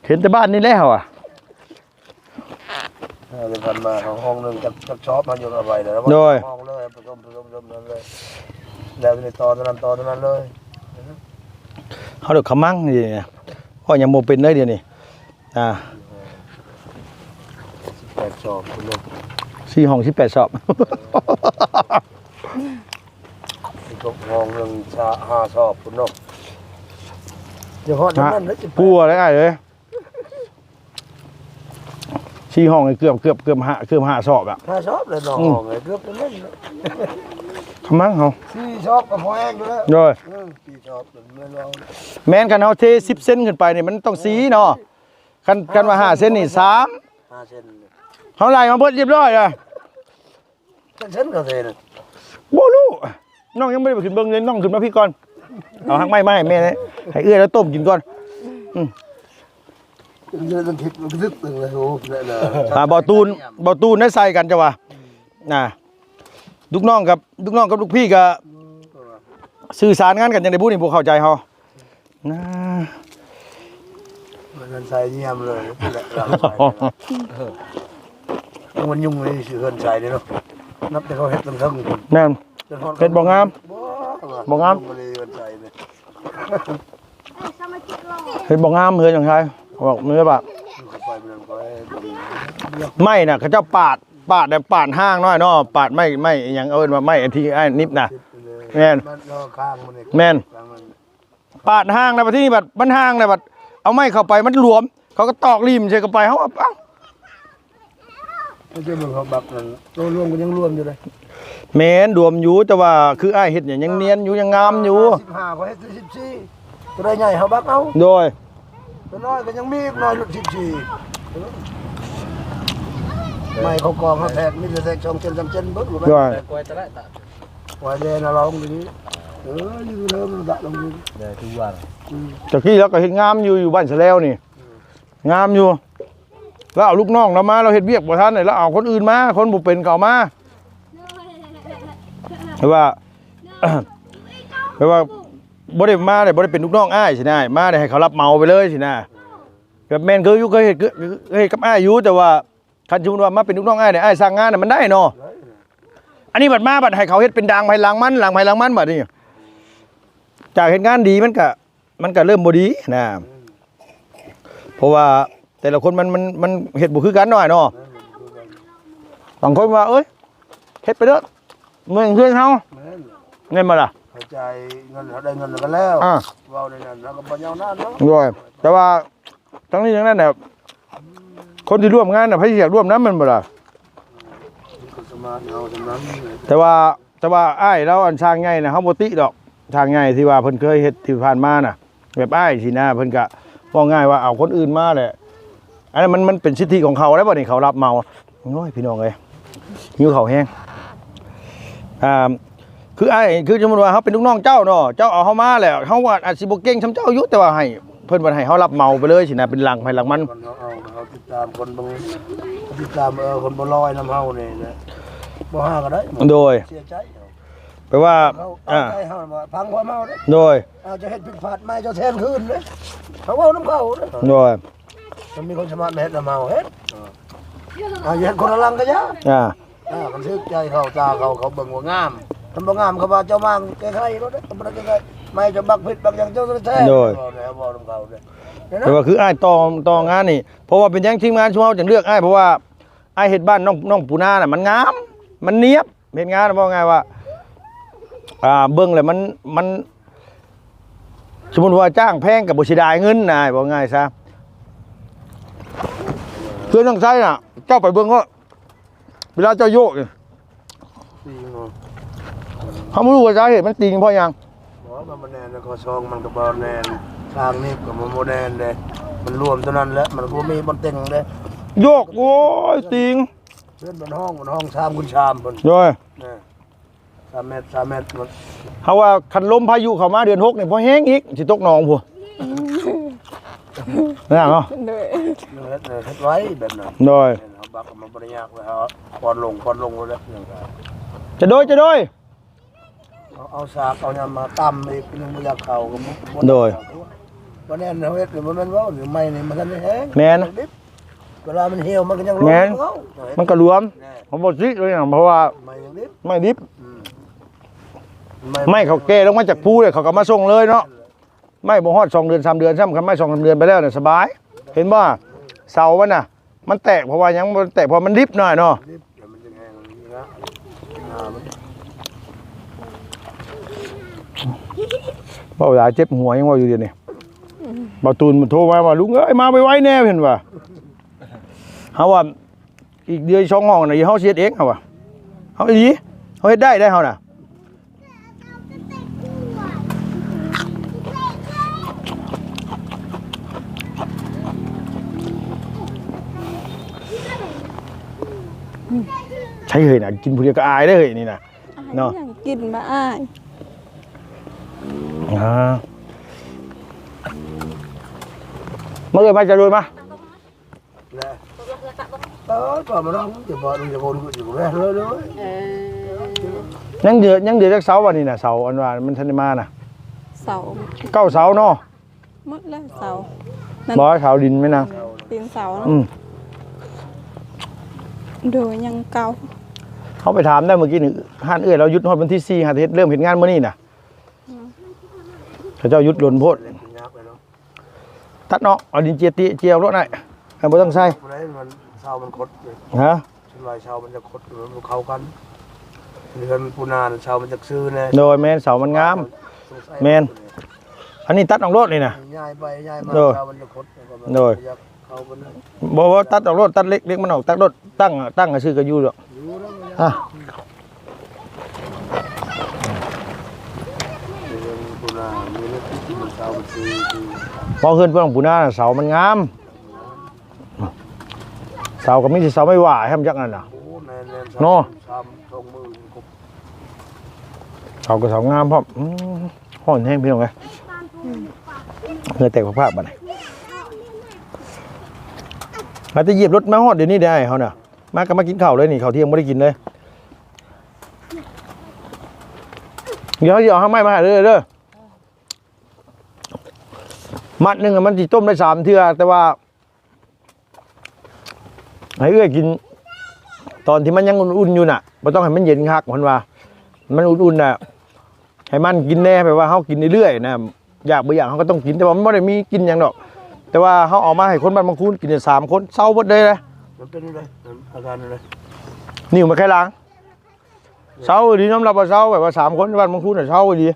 ເຫັນແຕ່ບ້ານນີ້ແຫຼະ ເຮົາວ່າ ເອີ ເດີນຜ່ານມາ ຫ້ອງໜຶ່ງຈັກ ຈັກຊອບ ເຮົາຍົກເອົາໄວ້ແລ້ວ ໂດຍ ຫ້ອງເລີຍ ປະສົມ ປະສົມ ປະສົມນັ້ນເລີຍ ແລ້ວນີ້ຕໍ່ຕົວນັ້ນ ຕໍ່ຕົວນັ້ນເລີຍ. ເຮົາເດີຂະມັງນີ້ ຂ້ອຍຍັງບໍ່ເປັນເລີຍດຽວນີ້ ອ່າ ສິບແປດຊອບພຸ້ນເນາະ ສີ່ຫ້ອງສິບແປດຊອບ ອີກຫ້ອງໜຶ່ງຫ້າຊອບພຸ້ນເນາະ ຈະຮອດນັ້ນ ກວ່າແລ້ວອ້າຍເອີຍ ສີ່ຫ້ອງນີ້ເກືອບ ເກືອບ ເກືອບຫ້າ ເກືອບຫ້າຊອບອະ ຫ້າຊອບແລ້ວເນາະ ອືມ ຫ້ອງເກືອບນັ້ນ ຂະມັງເຮົາ ສີ່ຊອບກໍພໍແຮງຢູ່ແລ້ວ ໂດຍ ເອີ ສີ່ຊອບແມ່ນ ແມ່ນ ຄັນເຮົາເທສິບເຊັນຂຶ້ນໄປນີ້ ມັນຕ້ອງສີ່ເນາະ ຄັນ ຄັນວ່າຫ້າເຊັນນີ້ສາມ ຫ້າເຊັນ ເຮົາໄລ່ມາເບິດຮຽບຮ້ອຍລະ ຈັກເຊັນກໍເຊັນ ບໍ່ຮູ້ ນ້ອງຍັງບໍ່ໄດ້ໄປຂຶ້ນເບິ່ງເລີຍ ນ້ອງຂຶ້ນມາພີ້ກ່ອນ ເອົາຮາກໄມ້ມາໃຫ້ແມ່ ໃຫ້ເອື້ອຍລາວຕົ້ມກິນກ່ອນ ອືມ ເລື່ອງເຮັດມັນກະລຶກເບິ່ງເລີຍ ໂອ້ ແລ້ວ ອ່າ ບໍ່ຕູນ ບໍ່ຕູນໄດ້ໃສ່ກັນ ເຈົ້າວ່າ ອ່າ ລູກນ້ອງກັບ ລູກນ້ອງກັບລູກພີ່ກໍ ອືມ ສື່ສານງານກັນຈັ່ງໃດບຸນີ້ ບໍ່ເຂົ້າໃຈເຮົາ ນະ ມັນໃສ່ຢ້ຽມເລີຍ ມັນຍຸງນີ້ຊິເຮືອນໃສ່ເດ້ເນາະ ນັບແຕ່ເຂົາເຮັດຕັ້ງເທິງ ແມ່ນ ເຮັດບໍ່ງາມ ບໍ່ງາມ ເຮືອນໃສ່ເດ້ ເຮັດບໍ່ງາມເຮືອນຫຍັງໃສ່ ບອກແມ່ນວ່າ ໄມ້ນະ ເຂົາເຈົ້າປາດ ປາດແບບປາດຮ່າງໜ້ອຍເນາະ ປາດໄມ້ ໄມ້ອີ່ຫຍັງ ເອີ້ນວ່າໄມ້ອັນທີ່ອ້າຍນິບນະ ແມ່ນ ແມ່ນ ປາດຮ່າງນະ ບັດທີນີ້ບັດມັນຫ່າງນະ ບັດເອົາໄມ້ເຂົ້າໄປມັນຫຼວມ ເຂົາກໍຕອກລິ້ມໃສ່ເຂົ້າໄປ ເຮົາວ່າ ເອົ້າ ເຈົ້າເບິ່ງເຂົາບັກນັ້ນ ໂຕລວມກໍຍັງລວມຢູ່ເດ້. ແມ່ນລວມຢູ່ ແຕ່ວ່າຄືອ້າຍເຮັດນີ້ຍັງນຽນຢູ່ ຍັງງາມຢູ່. ສິບຫ້າ ຂ້ອຍເຮັດສິບສີ່ ໂຕໃດໃຫຍ່ເຮົາບັກເອົາ. ໂດຍ ໂຕນ້ອຍກໍຍັງມີອີກໜ້ອຍ ຫຼຸດສິບສີ່. ໄມ້ເຂົາກອງເຮົາແທກ ມີແຕ່ແທກສອງເຊັນສາມເຊັນເບິດ. ໂດຍ ໄວ້ແລນະລອງດີ. ເອີ ຢູ່ເດີມລະລະລອງດີ. ແຕ່ກີ້ລາວກໍເຮັດງາມຢູ່ ຢູ່ບ້ານສະແລວນີ້ ງາມຢູ່. ລາວເອົາລູກນ້ອງລາວມາ ລາວເຮັດວຽກບໍ່ທັນ ລາວເອົາຄົນອື່ນມາ ຄົນບໍ່ເປັນກໍເອົາມາ. ແຕ່ວ່າ ແຕ່ວ່າບໍ່ໄດ້ມາເດ້ ບໍ່ໄດ້ເປັນລູກນ້ອງອ້າຍຊີ້ນະ ມາໄດ້ໃຫ້ເຂົາຮັບເໝົາໄປເລີຍຊີ້ນະ. ກໍແມ່ນຄືຢູ່ ເຄີຍເຮັດ ເຄີຍເຮັດກັບອ້າຍຢູ່ ແຕ່ວ່າຄັນສົມມຸດວ່າມາເປັນລູກນ້ອງອ້າຍນີ້ ອ້າຍສ້າງງານນະມັນໄດ້ເນາະ. ອັນນີ້ບັດມາບັດໃຫ້ເຂົາເຮັດເປັນດາງໃຜຫຼັງມັນ ຫຼັງໃຜຫຼັງມັນ ບັດນີ້ຈາກເຮັດງານດີມັນກະ ມັນກໍເລີ່ມບໍ່ດີນະ ເພາະວ່າແຕ່ລະຄົນມັນ ມັນ ມັນເຮັດບໍ່ຄືກັນເນາະ ອ້າຍເນາະ. ບາງຄົນວ່າ ເອີຍ ເຮັດໄປເດີ ເມືອງເຮືອນເຮົາ ແມ່ນບໍ່ລະ? ເຂົ້າໃຈ ເງິນເຮົາໄດ້ເງິນແລ້ວກໍແລ້ວ ເວົ້າໄດ້ນັ້ນ ເຮົາກໍບໍ່ຍາວນານເນາະ. ໂດຍ ແຕ່ວ່າທັງນີ້ທັງນັ້ນນະ ຄົນທີ່ຮ່ວມງານນະ ໃຜຊິຢາກຮ່ວມນຳ ແມ່ນບໍ່ລະ? ແຕ່ວ່າ ແຕ່ວ່າອ້າຍລາວອັນຊ່າງໃຫຍ່ນະ ເຮົາບໍ່ຕິດອກ ຊ່າງໃຫຍ່ທີ່ວ່າເພິ່ນເຄີຍເຮັດທີ່ຜ່ານມານະ ແບບອ້າຍຊີ້ນະ ເພິ່ນກະເວົ້າງ່າຍວ່າເອົາຄົນອື່ນມາແຫຼະ. ອັນນັ້ນມັນ ມັນເປັນສິດທິຂອງເຂົາແລ້ວ ບັດນີ້ເຂົາຮັບເໝົາ. ໂອ້ຍ ພີ່ນ້ອງເອີຍ ຫິວເຂົ້າແຮງ. ອ່າ ຄືອ້າຍ ຄືສົມມຸດວ່າເຮົາເປັນລູກນ້ອງເຈົ້າເນາະ ເຈົ້າເອົາເຮົາມາແລ້ວ ເຮົາອາດ ອາດຊິບໍ່ເກັ່ງສ່ຳເຈົ້າຢູ່ ແຕ່ວ່າໃຫ້ ເພິ່ນວ່າໃຫ້ເຮົາຮັບເໝົາໄປເລີຍຊີ້ນະ ເປັນຫຼັງໃຜຫຼັງມັນ. ເຮົາ ເຮົາຕິດຕາມຄົນເບິ່ງ ຕິດຕາມ ເອີ ຄົນບໍ່ລອຍນຳເຮົານີ້ແຫຼະ ບໍ່ຫາກໍໄດ້. ໂດຍ ເສຍໃຈ. ແປວ່າ ເຮົາ ອ່າ ເອົາໃຈເຮົາວ່າຟັງຄວາມເຮົາເດ້. ໂດຍ ເຮົາຈະເຮັດຜິດພາດໃໝ່ ເຈົ້າແທນຄືນເດ້. ເຮົາເວົ້ານຳເຂົາເດ້. ໂດຍ ມັນມີຄວາມສາມາດມາເຮັດນຳເຮົາເຮັດ. ເຮົາຈະເຮັດຄົນລະຫຼັງກໍຢ່າ. ອ່າ ອ່າ ຄັນຖືກໃຈເຂົາ ຕາເຂົາ ເຂົາເບິ່ງວ່າງາມ ຄັນບໍ່ງາມ ເຂົາວ່າເຈົ້າມາແກ້ໄຂໂລດເດ້. ຄັນບໍ່ໄດ້ແກ້ໄຂ ໃໝ່ເຈົ້າບັກຜິດບັກຫຍັງ ເຈົ້າແທ້. ໂດຍ ເວົ້ານຳເຂົາເດ້. ແຕ່ວ່າຄືອ້າຍຕໍ່ ຕໍ່ງານນີ້ ເພາະວ່າເປັນຫຍັງທີມງານຊຸມເຮົາຈຶ່ງເລືອກອ້າຍ ເພາະວ່າ ອ້າຍເຮັດບ້ານນ້ອງ ນ້ອງປູນານະ ມັນງາມ ມັນນຽບ ເຮັດງານ ເວົ້າງ່າຍວ່າ ອ່າ ເບິ່ງແລ້ວມັນ ມັນ ສົມມຸດວ່າຈ້າງແພງກໍບໍ່ເສຍດາຍເງິນນະ ເວົ້າງ່າຍຊະ. ເຮືອນນ້ອງໄຊນະ ເຈົ້າໄປເບິ່ງເນາະ ເວລາເຈົ້າໂຍກນີ້ ຕີງເນາະ ເຮົາບໍ່ຮູ້ວ່າສາເຫດມັນຕີງເພາະຫຍັງ. ບໍ່ ມັນບໍ່ແໜ້ນ ແລ້ວກໍຊ່ອງມັນກໍບໍ່ແໜ້ນ ທາງນີ້ກໍມັນບໍ່ແໜ້ນເດ້ ມັນລວມເທົ່ານັ້ນແຫຼະ ມັນບໍ່ມີບ່ອນເຕັງເດ້. ໂຍກ ໂອ້ຍ ຕີງ ເຮືອນມັນຫ້ອງ ມັນຫ້ອງສາມຄູນສາມພຸ້ນ. ໂດຍ ສາມແມັດ ສາມແມັດ ເຮົາວ່າຄັນລົມພາຍຸເຂົ້າມາເດືອນຫົກນີ້ ບໍ່ແຮງອີກ ຊິຕົກໜອງພຸ້ນ ນັ້ນເນາະ. ໂດຍ ເຮັດ ເຮັດໄວ້ແບບນັ້ນ. ໂດຍ ເຮົາບັກມັນບໍ່ໄດ້ຍາກ ເຮົາປ້ອນລົງ ປ້ອນລົງແລ້ວ ຈະໂດຍ ຈະໂດຍ. ເອົາ ເອົາສາກເອົາຫຍັງມາຕຳອີກ ຍັງບໍ່ຢາກເຂົ້າກໍບໍ່ ໂດຍ ບໍ່ແໜ້ນເຮົາເຮັດນີ້ ບໍ່ແມ່ນເວົ້າ ໄມ້ນີ້ມັນທັນໄດ້ແຫ້ງ. ແມ່ນ ເວລາມັນຫ່ຽວມັນກໍຍັງລົງ. ແມ່ນ ມັນກໍລວມ ມັນບໍ່ຊິເລີຍ ເພາະວ່າໄມ້ດິບ ໄມ້ດິບ. ໄມ້ເຂົາແກ່ລົງມາຈາກພູເລີຍ ເຂົາກໍມາສົ່ງເລີຍເນາະ. ໄມ້ບໍ່ຮອດສອງເດືອນສາມເດືອນຊ້ຳ ຄັນໄມ້ສອງສາມເດືອນໄປແລ້ວນະ ສະບາຍ. ເຫັນບໍ່ ເສົາມັນນະ ມັນແຕກ ເພາະວ່າຫຍັງມັນແຕກ ເພາະມັນດິບໜ້ອຍເນາະ. ເວົ້າຫຼາຍເຈັບຫົວ ຍັງເວົ້າຢູ່ດຽວນີ້. ບ່າວຕູນໂທມາວ່າ ລຸງເອີຍ ມາໄວໆແດ່ ເພິ່ນວ່າ. ເຮົາວ່າ ອີກເດືອນສອງຫ້ອງນະ ເຮົາຊິເຮັດເອງ ເຮົາວ່າ. ເຮົາອີ່ຫຼີ ເຮົາເຮັດໄດ້ໄດ໋ ເຮົານະ. ໃຊ່ເຮີ້ຍນະ ກິນຜູ້ດຽວກໍອາຍເດ້ເຮີ້ຍນີ້ນະ ອາຍ ເນາະ ຫຍັງກິນມາອາຍ. ອ່າ ມາເອີຍ ມາ ຈະໂດຍມາ. ແລະ ເອີ ກໍມາລອງ ຈະບໍ່ ຈະບໍ່ ຈະບໍ່ແມ່ນເລີຍ. ເອີ ຍັງເດືອ ຍັງເດືອຈັກເສົາ ອັນນີ້ນະ ເສົາອັນວ່າມັນທັນໄດ້ມານະ. ເສົາ ເກົ້າເສົາເນາະ. ໝົດແລ້ວເສົານັ້ນ ບໍ່ ເສົາດິນແມ່ນນາງ ຕີນເສົາເນາະ. ອືມ ໂດຍ ຍັງເກົ່າ. ເຮົາໄປຖາມໄດ້ມື້ກີ້ນີ້ ຮ້ານເອື້ອຍລາວຢຸດຮອດວັນທີສີ່ ຫາເຮັດ ເລີ່ມເຮັດງານມື້ນີ້ນະ. ອືມ ເຂົາເຈົ້າຢຸດດົນໂພດ. ຕັດເນາະ ເອົາດິນເຈຍຕິ ເຈຍໂລດນາຍ ບໍ່ຕ້ອງໃສ່. ເສົາມັນຄົດເດ້. ຮະ? ສ່ວນຫຼາຍເສົາມັນຈະຄົດ ມັນບໍ່ເຂົ້າກັນ. ເຮືອນປູນານເສົາມັນຈະຊື່ແດ່. ໂດຍ ແມ່ນ ເສົາມັນງາມ. ແມ່ນ ອັນນີ້ຕັດອອກໂລດນີ້ນະ. ຍ້າຍໄປຍ້າຍມາ ໂດຍ ເສົາມັນຈະຄົດ. ໂດຍ ເອົາປານນັ້ນ ບໍ່ ບໍ່ ຕັດອອກໂລດ ຕັດເຫຼັກ ເຫຼັກມັນອອກ ຕັດໂລດ ຕັ້ງ ຕັ້ງຊື່ກໍຢູ່ດອກ. ອ່ະ ເວົ້າເຮືອນພວກປູນາ ເສົາມັນງາມ ເສົາກໍມີແຕ່ເສົາໄມ້ຫວ້າແຮມຈັກນັ້ນນະ. ໂອ້ ແມ່ນໆ ເນາະ ສາມ ສອງມື້ຄົບ ເສົາກໍເສົາງາມພ້ອມ. ອືມ ຮ້ອນແຮງພີ່ນ້ອງເອີຍ ເຫື່ອແຕກພາກໆ ບາດນີ້ ມາແຕ່ຢຽບລົດມາຮອດດຽວນີ້ໄດ້ເຮົານະ. ມາກໍມາກິນເຂົ້າເລີຍນີ້ ເຂົ້າທ່ຽງບໍ່ໄດ້ກິນເລີຍ. ດຽວເຮົາຊິເອົາຮາກໄມ້ມາໃຫ້ເດີ ເດີ ມັດໜຶ່ງມັນຊິຕົ້ມໄດ້ສາມເທື່ອ ແຕ່ວ່າ ໃຫ້ເອື້ອຍກິນຕອນທີ່ມັນຍັງອຸ່ນໆຢູ່ນະ ບໍ່ຕ້ອງໃຫ້ມັນເຢັນຄັກ ເພິ່ນວ່າ ມັນອຸ່ນໆນະ ໃຫ້ມັນກິນແດ່ ແບບວ່າເຮົາກິນເລື້ອຍໆນະ ຢາກບໍ່ຢາກເຮົາກໍຕ້ອງກິນ ແຕ່ວ່າມັນບໍ່ໄດ້ມີກິນຫຍັງດອກ. ແຕ່ວ່າເຮົາເອົາມາໃຫ້ຄົນບ້ານບາງຄູນກິນໄດ້ສາມຄົນ ເຊົາເບິດເລີຍນະ. ມັນເປັນຈັ່ງໃດ ອາການຈັ່ງໃດ? ນິ້ວມັນໄຄລາງ. ເຊົາອີ່ຫຼີ ຍອມຮັບວ່າເຊົາ ແບບວ່າສາມຄົນບ້ານບາງຄູນນະເຊົາອີ່ຫຼີ.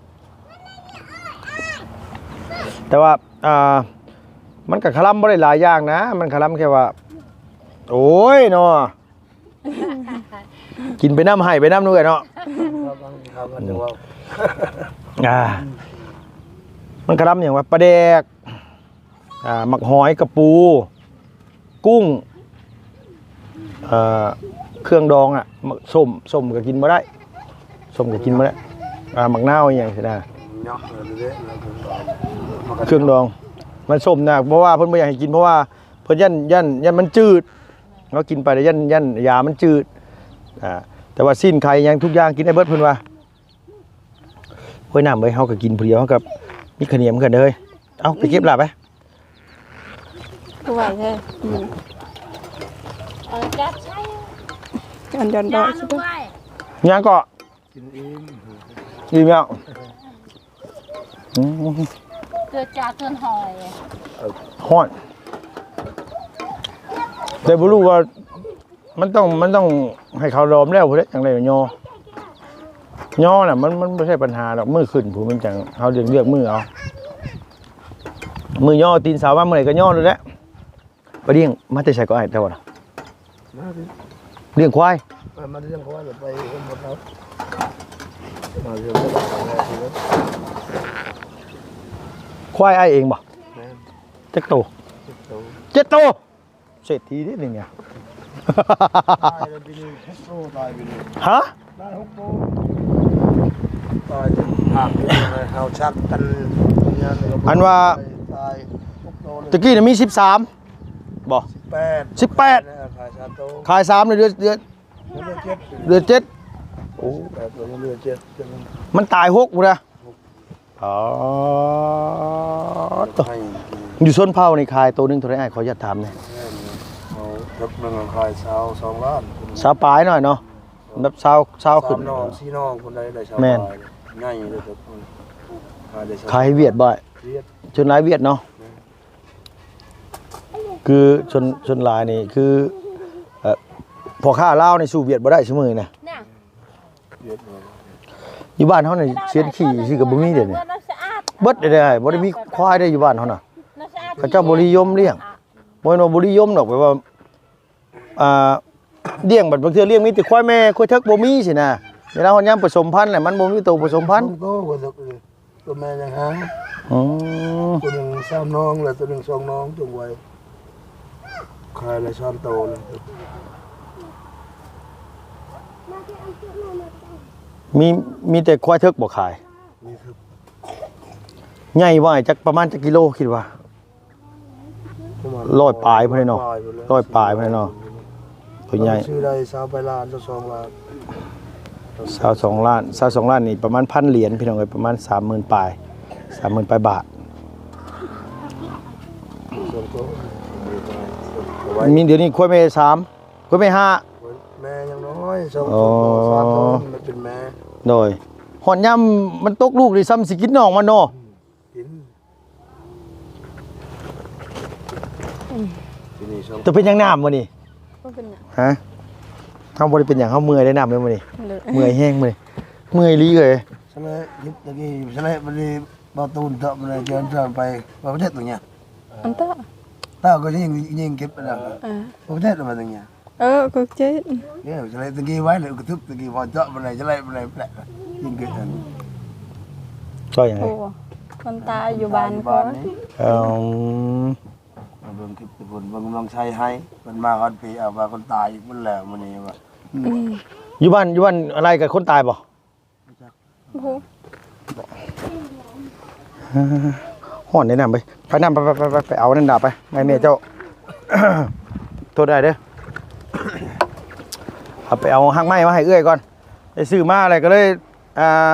ແຕ່ວ່າ ອ່າ ມັນກໍຄະລຳບໍ່ໄດ້ຫຼາຍຢ່າງນະ ມັນຄະລຳແຄ່ວ່າ ໂອ້ຍເນາະ ກິນໄປນຳ ໄຫ້ໄປນຳເນາະ ເອື້ອຍເນາະ. ອ່າ ມັນຄະລຳຫຍັງວະ ປາແດກ ອ່າ ໝາກຫອຍ ກະປູ ກຸ້ງ ເອີ ເຄື່ອງດອງອະ ໝາກສົ້ມ ສົ້ມກໍກິນບໍ່ໄດ້ ສົ້ມກໍກິນບໍ່ໄດ້ ອ່າ ໝາກນາວອີ່ຫຍັງຊີ້ນະ ເຄື່ອງດອງ ມັນສົ້ມນະ ເພາະວ່າເພິ່ນບໍ່ຢາກໃຫ້ກິນ ເພາະວ່າເພິ່ນຢ້ານ ຢ້ານ ຢ້ານມັນຈືດ ເຮົາກິນໄປແລ້ວຢ້ານ ຢ້ານຢາມັນຈືດ. ອ່າ ແຕ່ວ່າຊີ້ນໄກ່ຫຍັງທຸກຢ່າງກິນໄດ້ເບິດເພິ່ນວ່າ. ໂອ້ຍ ນ້ຳເອີຍ ເຮົາກໍກິນຜູ້ດຽວ ເຮົາກໍມີຂະໜຽມຄືກັນເດີ. ເອົາ ໄປເກັບລາໄປ ຄືໄວແທ້. ອືມ ເອົາຈັບໃສ່ ອັນດອນດອຍ ຫຍັງເກາະ ກິນອີ່ມ ອີ່ມແລ້ວ. ອືມ ເກືອຈາເກີນຫອຍ ຮ້ອນ ແຕ່ບໍ່ຮູ້ວ່າ ມັນຕ້ອງ ມັນຕ້ອງໃຫ້ເຂົາດອມແລ້ວພຸ້ນແຫຼະ ຈັ່ງໄດ້ຍໍ ຍໍນະ ມັນ ມັນບໍ່ໃຊ່ບັນຫາດອກ. ມື້ຂຶ້ນພຸ້ນມັນຈັ່ງ ເຮົາເລືອກ ເລືອກມື້ເອົາ ມື້ຍໍ ຕື່ນເຊົ້າມາມື້ໃດກໍຍໍໂລດແຫຼະ. ໄປລ້ຽງມາແຕ່ໃສກໍອ້າຍ ເຈົ້ານະ? ມາ ລ້ຽງຄວາຍ ເອີ ມາລ້ຽງຄວາຍ ແລ້ວໄປເຮັດໝົດເອົາ ມາລ້ຽງ ຄວາຍອ້າຍເອງບໍ່? ແມ່ນ ຈັກໂຕ? ເຈັດໂຕ ເຈັດໂຕ. ເສດຖີເດ້ນີ້ ຕາຍແລ້ວປີນີ້ ຫົກໂຕ ຕາຍປີນີ້ ຮະ? ຕາຍຫົກໂຕ ຕາຍ ເຮົາຊັກກັນ ອັນວ່າ ຕາຍຫົກໂຕ ຕະກີ້ນະມີສິບສາມບໍ່? ສິບແປດ ສິບແປດ ຂາຍສາມໂຕ ຂາຍສາມ ເຫຼືອ ເຫຼືອ ເຫຼືອເຈັດ ເຫຼືອເຈັດ. ໂອ້ ສິບແປດໂຕ ເຫຼືອເຈັດ ມັນຕາຍຫົກພຸ້ນນະ. ອໍ ຢູ່ຊົນເຜົ່ານີ້ຂາຍໂຕໜຶ່ງເທົ່າໃດອ້າຍ ຂໍອະນຸຍາດຖາມແດ່? ເຮົາເທິກໜຶ່ງຂາຍຊາວສອງລ້ານ ຊາວປາຍໜ້ອຍເນາະ ແບບຊາວ ຊາວຂຶ້ນ ສາມນ້ອງສີ່ນ້ອງຄົນໃດໄດ້ຊາວ ແມ່ນ ປາຍ ໃຫຍ່ເລີຍ ເທິກ ຂາຍໄດ້ຊາວ ຂາຍໃຫ້ຫວຽດບໍ່? ຫວຽດ ສ່ວນຫຼາຍຫວຽດເນາະ ແມ່ນ ຄືສ່ວນ ສ່ວນຫຼາຍນີ້ຄື ເອີ ພໍ່ຄ້າລາວນີ້ສູ້ຫວຽດບໍ່ໄດ້ຊຸມື້ນີ້ນະ. ຢູ່ບ້ານເຮົານີ້ ຊຽນຂີ້ຊື່ກໍບໍ່ມີເດນີ້ ເບິດເດ້ ບໍ່ໄດ້ມີຄວາຍເດ້ຢູ່ບ້ານເຮົານະ ເຂົາເຈົ້າບໍ່ນິຍົມລ້ຽງ ບໍ່ແມ່ນວ່າບໍ່ນິຍົມດອກ ແບບວ່າ ອ່າ ລ້ຽງ ບັດບາງເທື່ອລ້ຽງມີແຕ່ຄວາຍແມ່ ຄວາຍເຖິກບໍ່ມີຊີ້ນະ ເວລາຮອດຍາມປະສົມພັນແຫຼະ ມັນບໍ່ມີໂຕປະສົມພັນ ໂຕແມ່ຍັງຫາ ອືມ ໂຕໜຶ່ງສາມນ້ອງ ແລະ ໂຕໜຶ່ງສອງນ້ອງ ຈົງໄວ້ ຂາຍໄດ້ສາມໂຕແລ້ວ ມີ ມີແຕ່ຄວາຍເຖິກບໍ່ຂາຍ? ມີເຖິກ ໃຫຍ່ບໍ່ອ້າຍ ຈັກປະມານຈັກກິໂລຄິດວ່າ? ປະມານຮ້ອຍປາຍພຸ້ນເນາະ ຮ້ອຍປາຍພຸ້ນເນາະ ໂຕໃຫຍ່ ຊື້ໄດ້ຊາວປາຍລ້ານ ຊາວສອງລ້ານ ຊາວສອງລ້ານ ຊາວສອງລ້ານນີ້ປະມານພັນຫຼຽນພີ່ນ້ອງເອີຍ ປະມານສາມໝື່ນປາຍ ສາມໝື່ນປາຍບາດ. ມີດຽວນີ້ຄວາຍແມ່ສາມ ຄວາຍແມ່ຫ້າ ແມ່ຍັງນ້ອຍ ສອງ ອໍ ສາມໂຕ ມັນເປັນແມ່ ໂດຍ ຮອດຍາມມັນຕົກລູກນີ້ ສ່ຳຊິກິນນ້ອງມັນເນາະ ກິນ ອືມ ເຈົ້າເປັນຫຍັງນ້ຳມື້ນີ້? ບໍ່ເປັນຫຍັງ ຮະ? ເຮົາບໍ່ໄດ້ເປັນຫຍັງ ເຮົາເມື່ອຍໄດ້ນ້ຳເດ້ມື້ນີ້ ເມື່ອຍແຮງມື້ນີ້ ເມື່ອຍອີ່ຫຼີເອີຍ. ສະແລະ ເຮັດຕະກີ້ ສະແລະ ບັດນີ້ ບ່າວຕູນເຈາະ ບັດນີ້ເຈີນເຈາະໄປ ວ່າປະເທດຕົງຫຍັງ? ອັນເຕາະ Tao có nhìn nhìn kịp là. ເອີ Có chết là mà từng nhà. ເອີ ກົກເຈັດ Nhớ, sẽ lại từng kia vái lại có thức từng kia vào chợ bên này sẽ lại bên này. Nhìn kịp là. ຊ່ອຍຫຍັງ? ໂອ້ ຄົນຕາຍຢູ່ບ້ານ ຢູ່ບ້ານນີ້ ເອີ ເບິ່ງຄລິບແຕ່ພຸ້ນ ເບິ່ງນ້ອງໄຊໃຫ້ ເພິ່ນມາຮອດພີ້ ເອົາວ່າຄົນຕາຍພຸ້ນແລ້ວມື້ນີ້ວ່າ ອືມ ຢູ່ບ້ານ ຢູ່ບ້ານອາໄລກັບຄົນຕາຍບໍ່? ບໍ່ຮູ້ ຮ້ອນໃດນ້ຳ ໄປ ໄປນ້ຳ ໄປ ໄປ ໄປ ໄປເອົານັ້ນດາ ໄປ ໃຫ້ແມ່ເຈົ້າ ໂທດໄດ້ເດີ ເອົາໄປເອົາຮາກໄມ້ມາໃຫ້ເອື້ອຍກ່ອນ ໄດ້ຊື້ມາແລ້ວກໍເລີຍ ອ່າ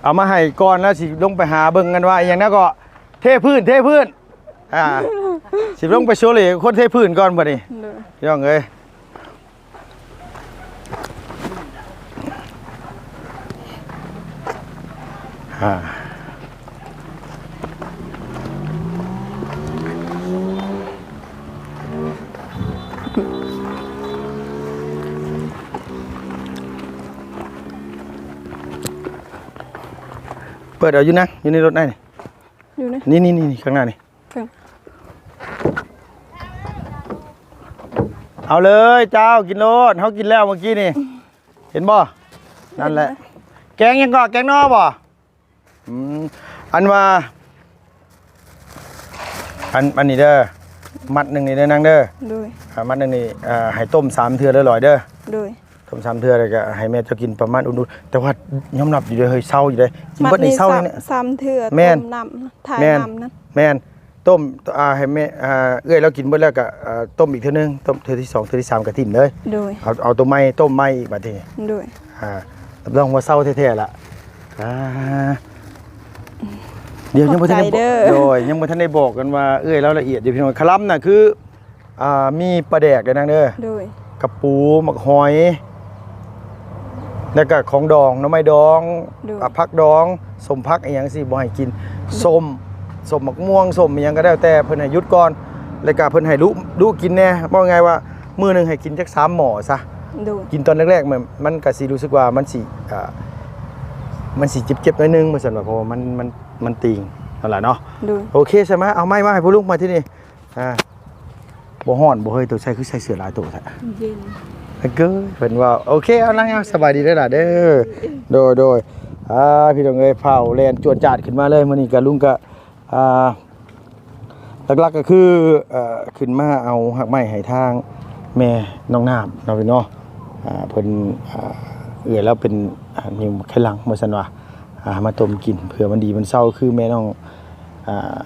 ເອົາມາໃຫ້ກ່ອນ ແລ້ວຊິລົງໄປຫາເບິ່ງກັນວ່າອີ່ຫຍັງນະ ກໍເທພື້ນ ເທພື້ນ ອ່າ ຊິລົງໄປໂຊເລຄົນເທພື້ນກ່ອນບັດນີ້ ໂດຍ ພີ່ນ້ອງເອີຍ ອ່າ ເປີດເອົາຢູ່ນະ ຢູ່ໃນລົດໄດ້ນີ້ ຢູ່ໃນ ນີ້ໆໆ ຂ້າງໜ້ານີ້ ເອົາເລີຍເຈົ້າ ກິນໂລດ ເຮົາກິນແລ້ວເມື່ອກີ້ນີ້ ເຫັນບໍ່? ນັ້ນແຫຼະ ແກງຫຍັງເກາະ ແກງໜໍ່ບໍ່? ອືມ ອັນວ່າ ອັນ ອັນນີ້ເດີ ມັດໜຶ່ງນີ້ເດີນາງເດີ ໂດຍ ອ່າ ມັດໜຶ່ງນີ້ ອ່າ ໃຫ້ຕົ້ມສາມເທື່ອລອຍໆເດີ ໂດຍ ຕົ້ມສາມເທື່ອ ແລ້ວກໍໃຫ້ແມ່ເຈົ້າກິນປະມານອຸ່ນໆ ແຕ່ວ່າຍອມຮັບຢູ່ເດີ ເຮີ້ຍ ເຊົາຢູ່ເດ້ ກິນເບິດນີ້ເຊົານີ້ ສາມເທື່ອ ແມ່ນ ຕົ້ມນ້ຳ ຖ່າຍນ້ຳນັ້ນ ແມ່ນ ຕົ້ມ ອ່າ ໃຫ້ແມ່ ອ່າ ເອື້ອຍລາວກິນເບິດແລ້ວກໍ ອ່າ ຕົ້ມອີກເທື່ອໜຶ່ງ ຕົ້ມເທື່ອທີສອງ ເທື່ອທີສາມກໍຖິ້ມເລີຍ ໂດຍ ເອົາ ເອົາໂຕໃໝ່ ຕົ້ມໃໝ່ອີກບາດທີນີ້ ໂດຍ ອ່າ ຮັບຮອງວ່າເຊົາແທ້ໆລະ ອ່າ ດຽວຍັງບໍ່ທັນໄດ້ບອກ ໂດຍ ຍັງບໍ່ທັນໄດ້ບອກກັນວ່າເອື້ອຍລາວລະອຽດຢູ່ ພີ່ນ້ອງ ຄະລຳນະຄື ອ່າ ມີປາແດກເດີນາງເດີ ໂດຍ ກະປູ ໝາກຫອຍ ແລ້ວກະຂອງດອງ ໜໍ່ໄມ້ດອງ ໂດຍ ອ່າ ຜັກດອງ ສົ້ມຜັກອີ່ຫຍັງຊີ້ບໍ່ໃຫ້ກິນ ໂດຍ ສົ້ມ ສົ້ມໝາກມ່ວງ ສົ້ມອີ່ຫຍັງກໍແລ້ວແຕ່ ເພິ່ນໃຫ້ຢຸດກ່ອນ ແລ້ວກະເພິ່ນໃຫ້ດຸ ດຸກິນແດ່ ເວົ້າງ່າຍວ່າມື້ໜຶ່ງໃຫ້ກິນຈັກສາມໝໍ້ຊະ ໂດຍ ກິນຕອນແລກໆ ມັນ ມັນກະຊິຮູ້ສຶກວ່າມັນຊິ ອ່າ ມັນຊິເຈັບໆໜ້ອຍໜຶ່ງ ວ່າຊັ້ນວ່າ ເພາະວ່າມັນ ມັນ ມັນຕີງ ນັ້ນລະເນາະ ໂດຍ ໂອເຄ ຊະ ມາ ເອົາໄມ້ມາໃຫ້ພໍ່ລຸງມາທີນີ້ ອ່າ ບໍ່ຮ້ອນບໍ່ເຮີ້ຍ ໂຕໃສ່ຄືໃສ່ເສື້ອຫຼາຍໂຕແທ້ ເຢັນ ເກີ ເພິ່ນວ່າ ໂອເຄ ເອົານາງ ສະບາຍດີເດີຫຼ້າເດີ ໂດຍ ໂດຍ ອ່າ ພີ່ນ້ອງເອີຍ ຟ້າວແລ່ນຈວດຈາດຂຶ້ນມາເລີຍ ມື້ນີ້ກະລຸງກະ ອ່າ ຫຼັກໆກໍຄື ເອີ ຂຶ້ນມາເອົາຮາກໄມ້ໃຫ້ທາງແມ່ນ້ອງນ້ຳເນາະ ພີ່ນ້ອງ ອ່າ ເພິ່ນ ອ່າ ເອື້ອຍລາວເປັນ ອ່າ ນິ້ວໄຂຫຼັງ ວ່າຊັ້ນວ່າ ອ່າ ມາຕົ້ມກິນເພື່ອມັນດີມັນເຊົາ ຄືແມ່ນ້ອງ ອ່າ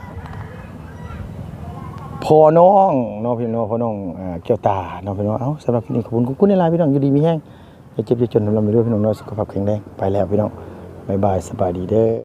ພໍ່ນ້ອງເນາະ ພີ່ນ້ອງ ພໍ່ນ້ອງ ອ່າ ແກ້ວຕາເນາະ ພີ່ນ້ອງ ເອົ້າ ສຳລັບຄລິບນີ້ ຂອບຄຸນ ຂອບຄຸນຫຼາຍໆ ພີ່ນ້ອງ ຢູ່ດີມີແຮງ ຢ່າເຈັບຢ່າຈົນ ຮ່ຳລວຍ ພີ່ນ້ອງເນາະ ສຸຂະພາບແຂງແຮງ ໄປແລ້ວ ພີ່ນ້ອງ ບາຍບາຍ ສະບາຍດີເດີ.